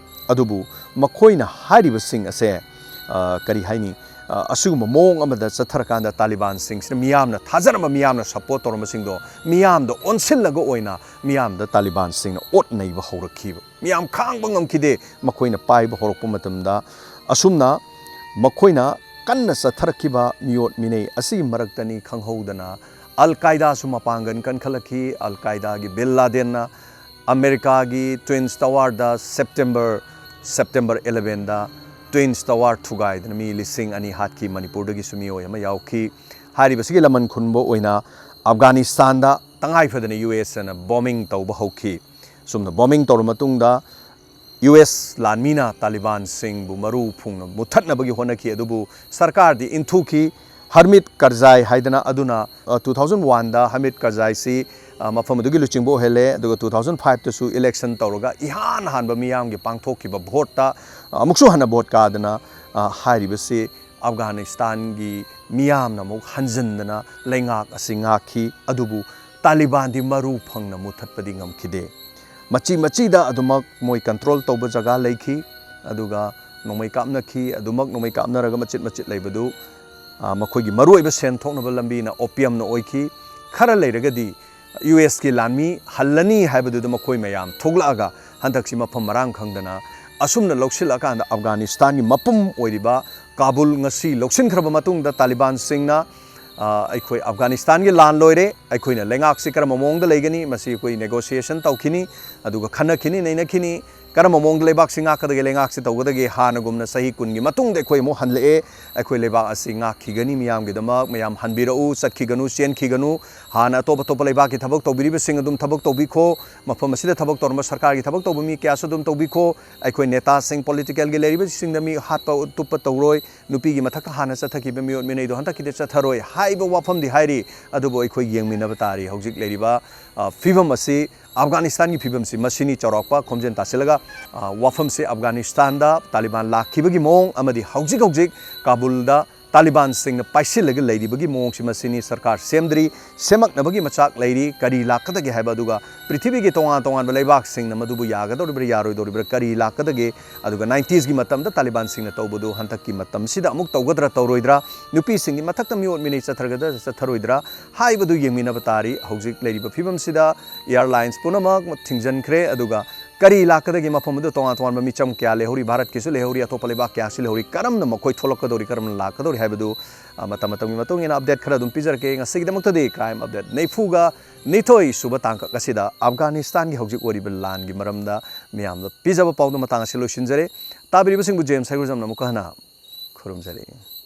ꯑꯗꯨꯕꯨ ꯃꯈꯣꯏꯅ ꯍꯥꯏꯔꯤꯕꯁꯤꯡ ꯑꯁꯦ, ꯑ, ꯀꯔꯤ ꯍꯥꯏꯅꯤ, ꯑ, ꯑꯁꯤꯒꯨꯝꯕ ꯃꯑꯣꯡ ꯑꯃꯗ ꯆꯠꯊꯔꯀꯥꯟꯗ ꯇꯥꯂꯤꯕꯥꯟꯁꯤꯡꯁꯤꯅ ꯃꯤꯌꯥꯝꯅ ꯊꯥꯖꯔꯝꯕ, ꯃꯤꯌꯥꯝꯅ support ꯇꯧꯔꯝꯕꯁꯤꯡꯗꯣ ꯃꯤꯌꯥꯝꯗ ꯑꯣꯟꯁꯤꯜꯂꯒ ꯑꯣꯏꯅ ꯃꯤꯌꯥꯝꯗ ꯇꯥꯂꯤꯕꯥꯟꯁꯤꯡꯅ ꯑꯣꯠ ꯅꯩꯕ ꯍꯧꯔꯛꯈꯤꯕ꯫ ꯃꯤꯌꯥꯝ ꯈꯥꯡꯕ ꯉꯝꯈꯤꯗꯦ ꯃꯈꯣꯏꯅ ꯄꯥꯏꯕ ꯍꯧꯔꯛꯄ ꯃꯇꯝꯗ꯫ ꯑꯁꯨꯝꯅ ꯃꯈꯣꯏꯅ ꯀꯟꯅ ꯆꯠꯊꯔꯛꯈꯤꯕ ꯃꯤꯑꯣꯠ ꯃꯤꯅꯩ ꯑꯁꯤꯒꯤ ꯃꯔꯛꯇꯅꯤ ꯈꯪꯍꯧꯗꯅ ꯑꯜ ꯀꯥꯏꯗꯥꯁꯨ ꯃꯄꯥꯡꯒꯜ ꯀꯟꯈꯠꯂꯛꯈꯤ꯫ ꯑꯜ ꯀꯥꯏꯗꯥꯒꯤ ꯕꯤꯟ ꯂꯥꯗꯦꯟꯅ ꯑꯃꯦꯔꯤꯀꯥꯒꯤ Twins Towerꯗ September, September elevenꯗ Twins Tower ꯊꯨꯒꯥꯏꯗꯅ ꯃꯤ ꯂꯤꯁꯤꯡ ꯑꯅꯤ ꯍꯥꯠꯈꯤ꯫ ꯃꯅꯤꯄꯨꯔꯗꯒꯤꯁꯨ ꯃꯤꯑꯣꯏ ꯑꯃ ꯌꯥꯎꯈꯤ꯫ ꯍꯥꯏꯔꯤꯕꯁꯤꯒꯤ ꯂꯃꯟ ꯈꯨꯝꯕ ꯑꯣꯏꯅ ꯑꯐꯒꯥꯅꯤꯁꯇꯥꯟꯗ ꯇꯉꯥꯏ ꯐꯗꯅ ꯌꯨ ꯑꯦꯁꯅ bombing ꯇꯧꯕ ꯍꯧꯈꯤ꯫ ꯁꯨꯝꯅ bombing ꯇꯧꯔꯕ ꯃꯇꯨꯡꯗ ꯌꯨ ꯑꯦꯁ ꯂꯥꯟꯃꯤꯅ ꯇꯥꯂꯤꯕꯥꯟꯁꯤꯡꯕꯨ ꯃꯔꯨ ꯐꯨꯡꯅ ꯃꯨꯠꯊꯠꯅꯕꯒꯤ ꯍꯣꯠꯅꯈꯤ, ꯑꯗꯨꯕꯨ ꯁꯔꯀꯥꯔꯗꯤ ꯏꯟꯊꯨꯈꯤ꯫ ꯍꯔꯃꯤꯠ ꯀꯔꯖꯥꯏ ꯍꯥꯏꯗꯅ ꯑꯗꯨꯅ, ꯑ, two thousand oneꯗ ꯍꯔꯃꯤꯠ ꯀꯔꯖꯥꯏꯁꯤ, ꯑ, ꯃꯐꯝ ꯑꯗꯨꯒꯤ ꯂꯨꯆꯤꯡꯕ ꯑꯣꯏꯍꯜꯂꯦ, ꯑꯗꯨꯒ two thousand fiveꯇꯁꯨ election ꯇꯧꯔꯒ ꯏꯍꯥꯟ ꯍꯥꯟꯕ ꯃꯤꯌꯥꯝꯒꯤ ꯄꯥꯡꯊꯣꯛꯈꯤꯕ voteꯇ, ꯑ, ꯑꯃꯨꯛꯁꯨ ꯍꯟꯅ vote ꯀꯥꯗꯅ, ꯑ, ꯍꯥꯏꯔꯤꯕꯁꯤ ꯑꯐꯒꯥꯅꯤꯁꯇꯥꯟꯒꯤ ꯃꯤꯌꯥꯝꯅ ꯑꯃꯨꯛ ꯍꯟꯖꯤꯟꯗꯅ ꯂꯩꯉꯥꯛ ꯑꯁꯤ ꯉꯥꯛꯈꯤ꯫ ꯑꯗꯨꯕꯨ ꯇꯥꯂꯤꯕꯥꯟꯗꯤ ꯃꯔꯨ ꯐꯪꯅ ꯃꯨꯠꯊꯠꯄꯗꯤ ꯉꯝꯈꯤꯗꯦ꯫ ꯃꯆꯤ ꯃꯆꯤꯗ ꯑꯗꯨꯃꯛ ꯃꯣꯏ control ꯇꯧꯕ ꯖꯒꯥ ꯂꯩꯈꯤ, ꯑꯗꯨꯒ ꯅꯣꯡꯃꯩ ꯀꯥꯞꯅꯈꯤ꯫ ꯑꯗꯨꯃꯛ ꯅꯣꯡꯃꯩ ꯀꯥꯞꯅꯔꯒ ꯃꯆꯤꯠ ꯃꯆꯤꯠ ꯂꯩꯕꯗꯨ, ꯑ, ꯃꯈꯣꯏꯒꯤ ꯃꯔꯨꯑꯣꯏꯕ ꯁꯦꯟ ꯊꯣꯛꯅꯕ ꯂꯝꯕꯤꯅ opiumꯅ ꯑꯣꯏꯈꯤ꯫ ꯈꯔ ꯂꯩꯔꯒꯗꯤ ꯌꯨ ꯑꯦꯁꯀꯤ ꯂꯥꯟꯃꯤ ꯍꯜꯂꯅꯤ ꯍꯥꯏꯕꯗꯨꯗ ꯃꯈꯣꯏ ꯃꯌꯥꯝ ꯊꯣꯛꯂꯛꯑꯒ ꯍꯟꯗꯛꯁꯤ ꯃꯐꯝ ꯃꯔꯥꯡ ꯈꯪꯗꯅ ꯑꯁꯨꯝꯅ ꯂꯧꯁꯤꯜꯂꯀꯥꯟꯗ ꯑꯐꯒꯥꯅꯤꯁꯇꯥꯟꯒꯤ ꯃꯄꯨꯝ ꯑꯣꯏꯔꯤꯕ ꯀꯥꯕꯨꯜ ꯉꯁꯤ ꯂꯧꯁꯤꯟꯈ꯭ꯔꯕ ꯃꯇꯨꯡꯗ ꯇꯥꯂꯤꯕꯥꯟꯁꯤꯡꯅ, ꯑ, ꯑꯩꯈꯣꯏ ꯑꯐꯒꯥꯅꯤꯁꯇꯥꯟꯒꯤ ꯂꯥꯟ ꯂꯣꯏꯔꯦ, ꯑꯩꯈꯣꯏꯅ ꯂꯩꯉꯥꯛꯁꯤ ꯀꯔꯝꯕ ꯃꯑꯣꯡꯗ ꯂꯩꯒꯅꯤ, ꯃꯁꯤ ꯑꯩꯈꯣꯏ negotiation ꯇꯧꯈꯤꯅꯤ, ꯑꯗꯨꯒ ꯈꯟꯅꯈꯤꯅꯤ, ꯅꯩꯅꯈꯤꯅꯤ, ꯀꯔꯝꯕ ꯃꯑꯣꯡꯗ ꯂꯩꯕꯥꯛꯁꯤ ꯉꯥꯛꯀꯗꯒꯦ, ꯂꯩꯉꯥꯛꯁꯤ ꯇꯧꯒꯗꯒꯦ, ꯍꯥꯟꯅꯒꯨꯝꯅ ꯆꯍꯤ ꯀꯨꯟꯒꯤ ꯃꯇꯨꯡꯗ ꯑꯩꯈꯣꯏ ꯑꯃꯨꯛ ꯍꯜꯂꯛꯑꯦ, ꯑꯩꯈꯣꯏ ꯂꯩꯕꯥꯛ ꯑꯁꯤ ꯉꯥꯛꯈꯤꯒꯅꯤ ꯃꯤꯌꯥꯝꯒꯤꯗꯃꯛ, ꯃꯌꯥꯝ ꯍꯟꯕꯤꯔꯛꯎ, ꯆꯠꯈꯤꯒꯅꯨ, ꯆꯦꯟꯈꯤꯒꯅꯨ, ꯍꯥꯟꯅ ꯑꯇꯣꯞ ꯑꯇꯣꯞꯄ ꯂꯩꯕꯥꯛꯀꯤ ꯊꯕꯛ ꯇꯧꯕꯤꯔꯤꯕꯁꯤꯡ ꯑꯗꯨꯝ ꯊꯕꯛ ꯇꯧꯕꯤꯈꯣ, ꯃꯐꯝ ꯑꯁꯤꯗ ꯊꯕꯛ ꯇꯧꯔꯝꯕ ꯁꯔꯀꯥꯔꯒꯤ ꯊꯕꯛ ꯇꯧꯕ ꯃꯤ ꯀꯌꯥꯁꯨ ꯑꯗꯨꯝ ꯇꯧꯕꯤꯈꯣ, ꯑꯩꯈꯣꯏ ꯅꯦꯇꯥꯁꯤꯡ, politicalꯒꯤ ꯂꯩꯔꯤꯕꯁꯤꯡꯗ ꯃꯤ ꯍꯥꯠꯄ ꯇꯨꯞꯄ ꯇꯧꯔꯣꯏ, ꯅꯨꯄꯤꯒꯤ ꯃꯊꯛꯇ ꯍꯥꯟꯅ ꯆꯠꯊꯈꯤꯕ ꯃꯤꯑꯣꯠ ꯃꯤꯅꯩꯗꯣ ꯍꯟꯗꯛꯀꯤꯗꯤ ꯆꯠꯊꯔꯣꯏ ꯍꯥꯏꯕ ꯋꯥꯐꯝꯗꯤ ꯍꯥꯏꯔꯤ꯫ ꯑꯗꯨꯕꯨ ꯑꯩꯈꯣꯏ ꯌꯦꯡꯃꯤꯟꯅꯕ ꯇꯥꯔꯤ ꯍꯧꯖꯤꯛ ꯂꯩꯔꯤꯕ, ꯑ, ꯐꯤꯕꯝ ꯑꯁꯤ ꯑꯐꯒꯥꯅꯤꯁꯇꯥꯟꯒꯤ ꯐꯤꯕꯝꯁꯤ ꯃꯁꯤꯅꯤ ꯆꯥꯎꯔꯥꯛꯄ ꯈꯣꯝꯖꯤꯟ ꯇꯥꯁꯤꯜꯂꯒ, ꯑ, ꯋꯥꯐꯝꯁꯦ ꯑꯐꯒꯥꯅꯤꯁꯇꯥꯟꯗ ꯇꯥꯂꯤꯕꯥꯟ ꯂꯥꯛꯈꯤꯕꯒꯤ ꯃꯑꯣꯡ ꯑꯃꯗꯤ ꯍꯧꯖꯤꯛ ꯍꯧꯖꯤꯛ ꯀꯥꯕꯨꯜꯗ ꯇꯥꯂꯤꯕꯥꯟꯁꯤꯡꯅ ꯄꯥꯏꯁꯤꯜꯂꯒ ꯂꯩꯔꯤꯕꯒꯤ ꯃꯑꯣꯡꯁꯤ ꯃꯁꯤꯅꯤ꯫ ꯁꯔꯀꯥꯔ ꯁꯦꯝꯗ꯭ꯔꯤ, ꯁꯦꯝꯃꯛꯅꯕꯒꯤ ꯃꯆꯥꯛ ꯂꯩꯔꯤ꯫ ꯀꯔꯤ ꯂꯥꯛꯀꯗꯒꯦ ꯍꯥꯏꯕ, ꯑꯗꯨꯒ ꯄ꯭ꯔꯤꯊꯤꯕꯤꯒꯤ ꯇꯣꯉꯥꯟ ꯇꯣꯉꯥꯟꯕ ꯂꯩꯕꯥꯛꯁꯤꯡꯅ ꯃꯗꯨꯕꯨ ꯌꯥꯒꯗꯧꯔꯤꯕ꯭ꯔꯥ ꯌꯥꯔꯣꯏꯗꯧꯔꯤꯕ꯭ꯔꯥ, ꯀꯔꯤ ꯂꯥꯛꯀꯗꯒꯦ? ꯑꯗꯨꯒ ꯅꯥꯏꯟꯇꯤꯁꯀꯤ ꯃꯇꯝꯗ ꯇꯥꯂꯤꯕꯥꯟꯁꯤꯡꯅ ꯇꯧꯕꯗꯨ ꯍꯟꯗꯛꯀꯤ ꯃꯇꯝꯁꯤꯗ ꯑꯃꯨꯛ ꯇꯧꯒꯗ꯭ꯔꯥ ꯇꯧꯔꯣꯏꯗ꯭ꯔꯥ, ꯅꯨꯄꯤꯁꯤꯡꯒꯤ ꯃꯊꯛꯇ ꯃꯤꯑꯣꯠ ꯃꯤꯅꯩ ꯆꯠꯊꯔꯒꯗ꯭ꯔꯥ ꯆꯠꯊꯔꯣꯏꯗ꯭ꯔꯥ ꯍꯥꯏꯕꯗꯨ ꯌꯦꯡꯃꯤꯟꯅꯕ ꯇꯥꯔꯤ꯫ ꯍꯧꯖꯤꯛ ꯂꯩꯔꯤꯕ ꯐꯤꯕꯝꯁꯤꯗ ꯑꯦꯌꯥꯔꯂꯥꯏꯟꯁ ꯄꯨꯝꯅꯃꯛ ꯊꯤꯡꯖꯤꯟꯈ꯭ꯔꯦ꯫ ꯑꯗꯨꯒ ꯀꯔꯤ ꯂꯥꯛꯀꯗꯒꯦ, ꯃꯐꯝ ꯑꯗꯨ ꯇꯣꯉꯥꯟ ꯇꯣꯉꯥꯟꯕ ꯃꯤꯆꯝ ꯀꯌꯥ ꯂꯩꯍꯧꯔꯤ, ꯚꯥꯔꯠꯀꯤꯁꯨ ꯂꯩꯍꯧꯔꯤ, ꯑꯇꯣꯞꯄ ꯂꯩꯕꯥꯛ ꯀꯌꯥꯁꯨ ꯂꯩꯍꯧꯔꯤ, ꯀꯔꯝꯅ ꯃꯈꯣꯏ ꯊꯣꯛꯂꯛꯀꯗꯧꯔꯤ, ꯀꯔꯝꯅ ꯂꯥꯛꯀꯗꯧꯔꯤ ꯍꯥꯏꯕꯗꯨ, ꯑ, ꯃꯇꯝ ꯃꯇꯝꯒꯤ ꯃꯇꯨꯡ ꯏꯟꯅ ꯑꯞꯗꯦꯠ ꯈꯔ ꯑꯗꯨꯝ ꯄꯤꯖꯔꯛꯀꯦ꯫ ꯉꯁꯤꯒꯤꯗꯃꯛꯇꯗꯤ ꯀ꯭ꯔꯥꯏꯝ ꯑꯞꯗꯦꯠ ꯅꯤꯐꯨꯒ ꯅꯤꯊꯣꯏ ꯁꯨꯕ ꯇꯥꯡꯀꯛ ꯑꯁꯤꯗ ꯑꯐꯒꯥꯅꯤꯁꯇꯥꯟꯒꯤ ꯍꯧꯖꯤꯛ ꯑꯣꯏꯔꯤꯕ ꯂꯥꯟꯒꯤ ꯃꯔꯝꯗ ꯃꯤꯌꯥꯝꯗ ꯄꯤꯖꯕ ꯄꯥꯎꯗꯝ ꯃꯇꯥꯡ ꯑꯁꯤ ꯂꯣꯏꯁꯤꯟꯖꯔꯦ꯫ ꯇꯥꯕꯤꯔꯤꯕꯁꯤꯡꯕꯨ ꯖꯦꯝꯁ ꯍꯩꯒ꯭ꯔꯨꯖꯝꯅ ꯑꯃꯨꯛꯀ ꯍꯟꯅ ꯈꯨꯔꯨꯝꯖꯔꯤ꯫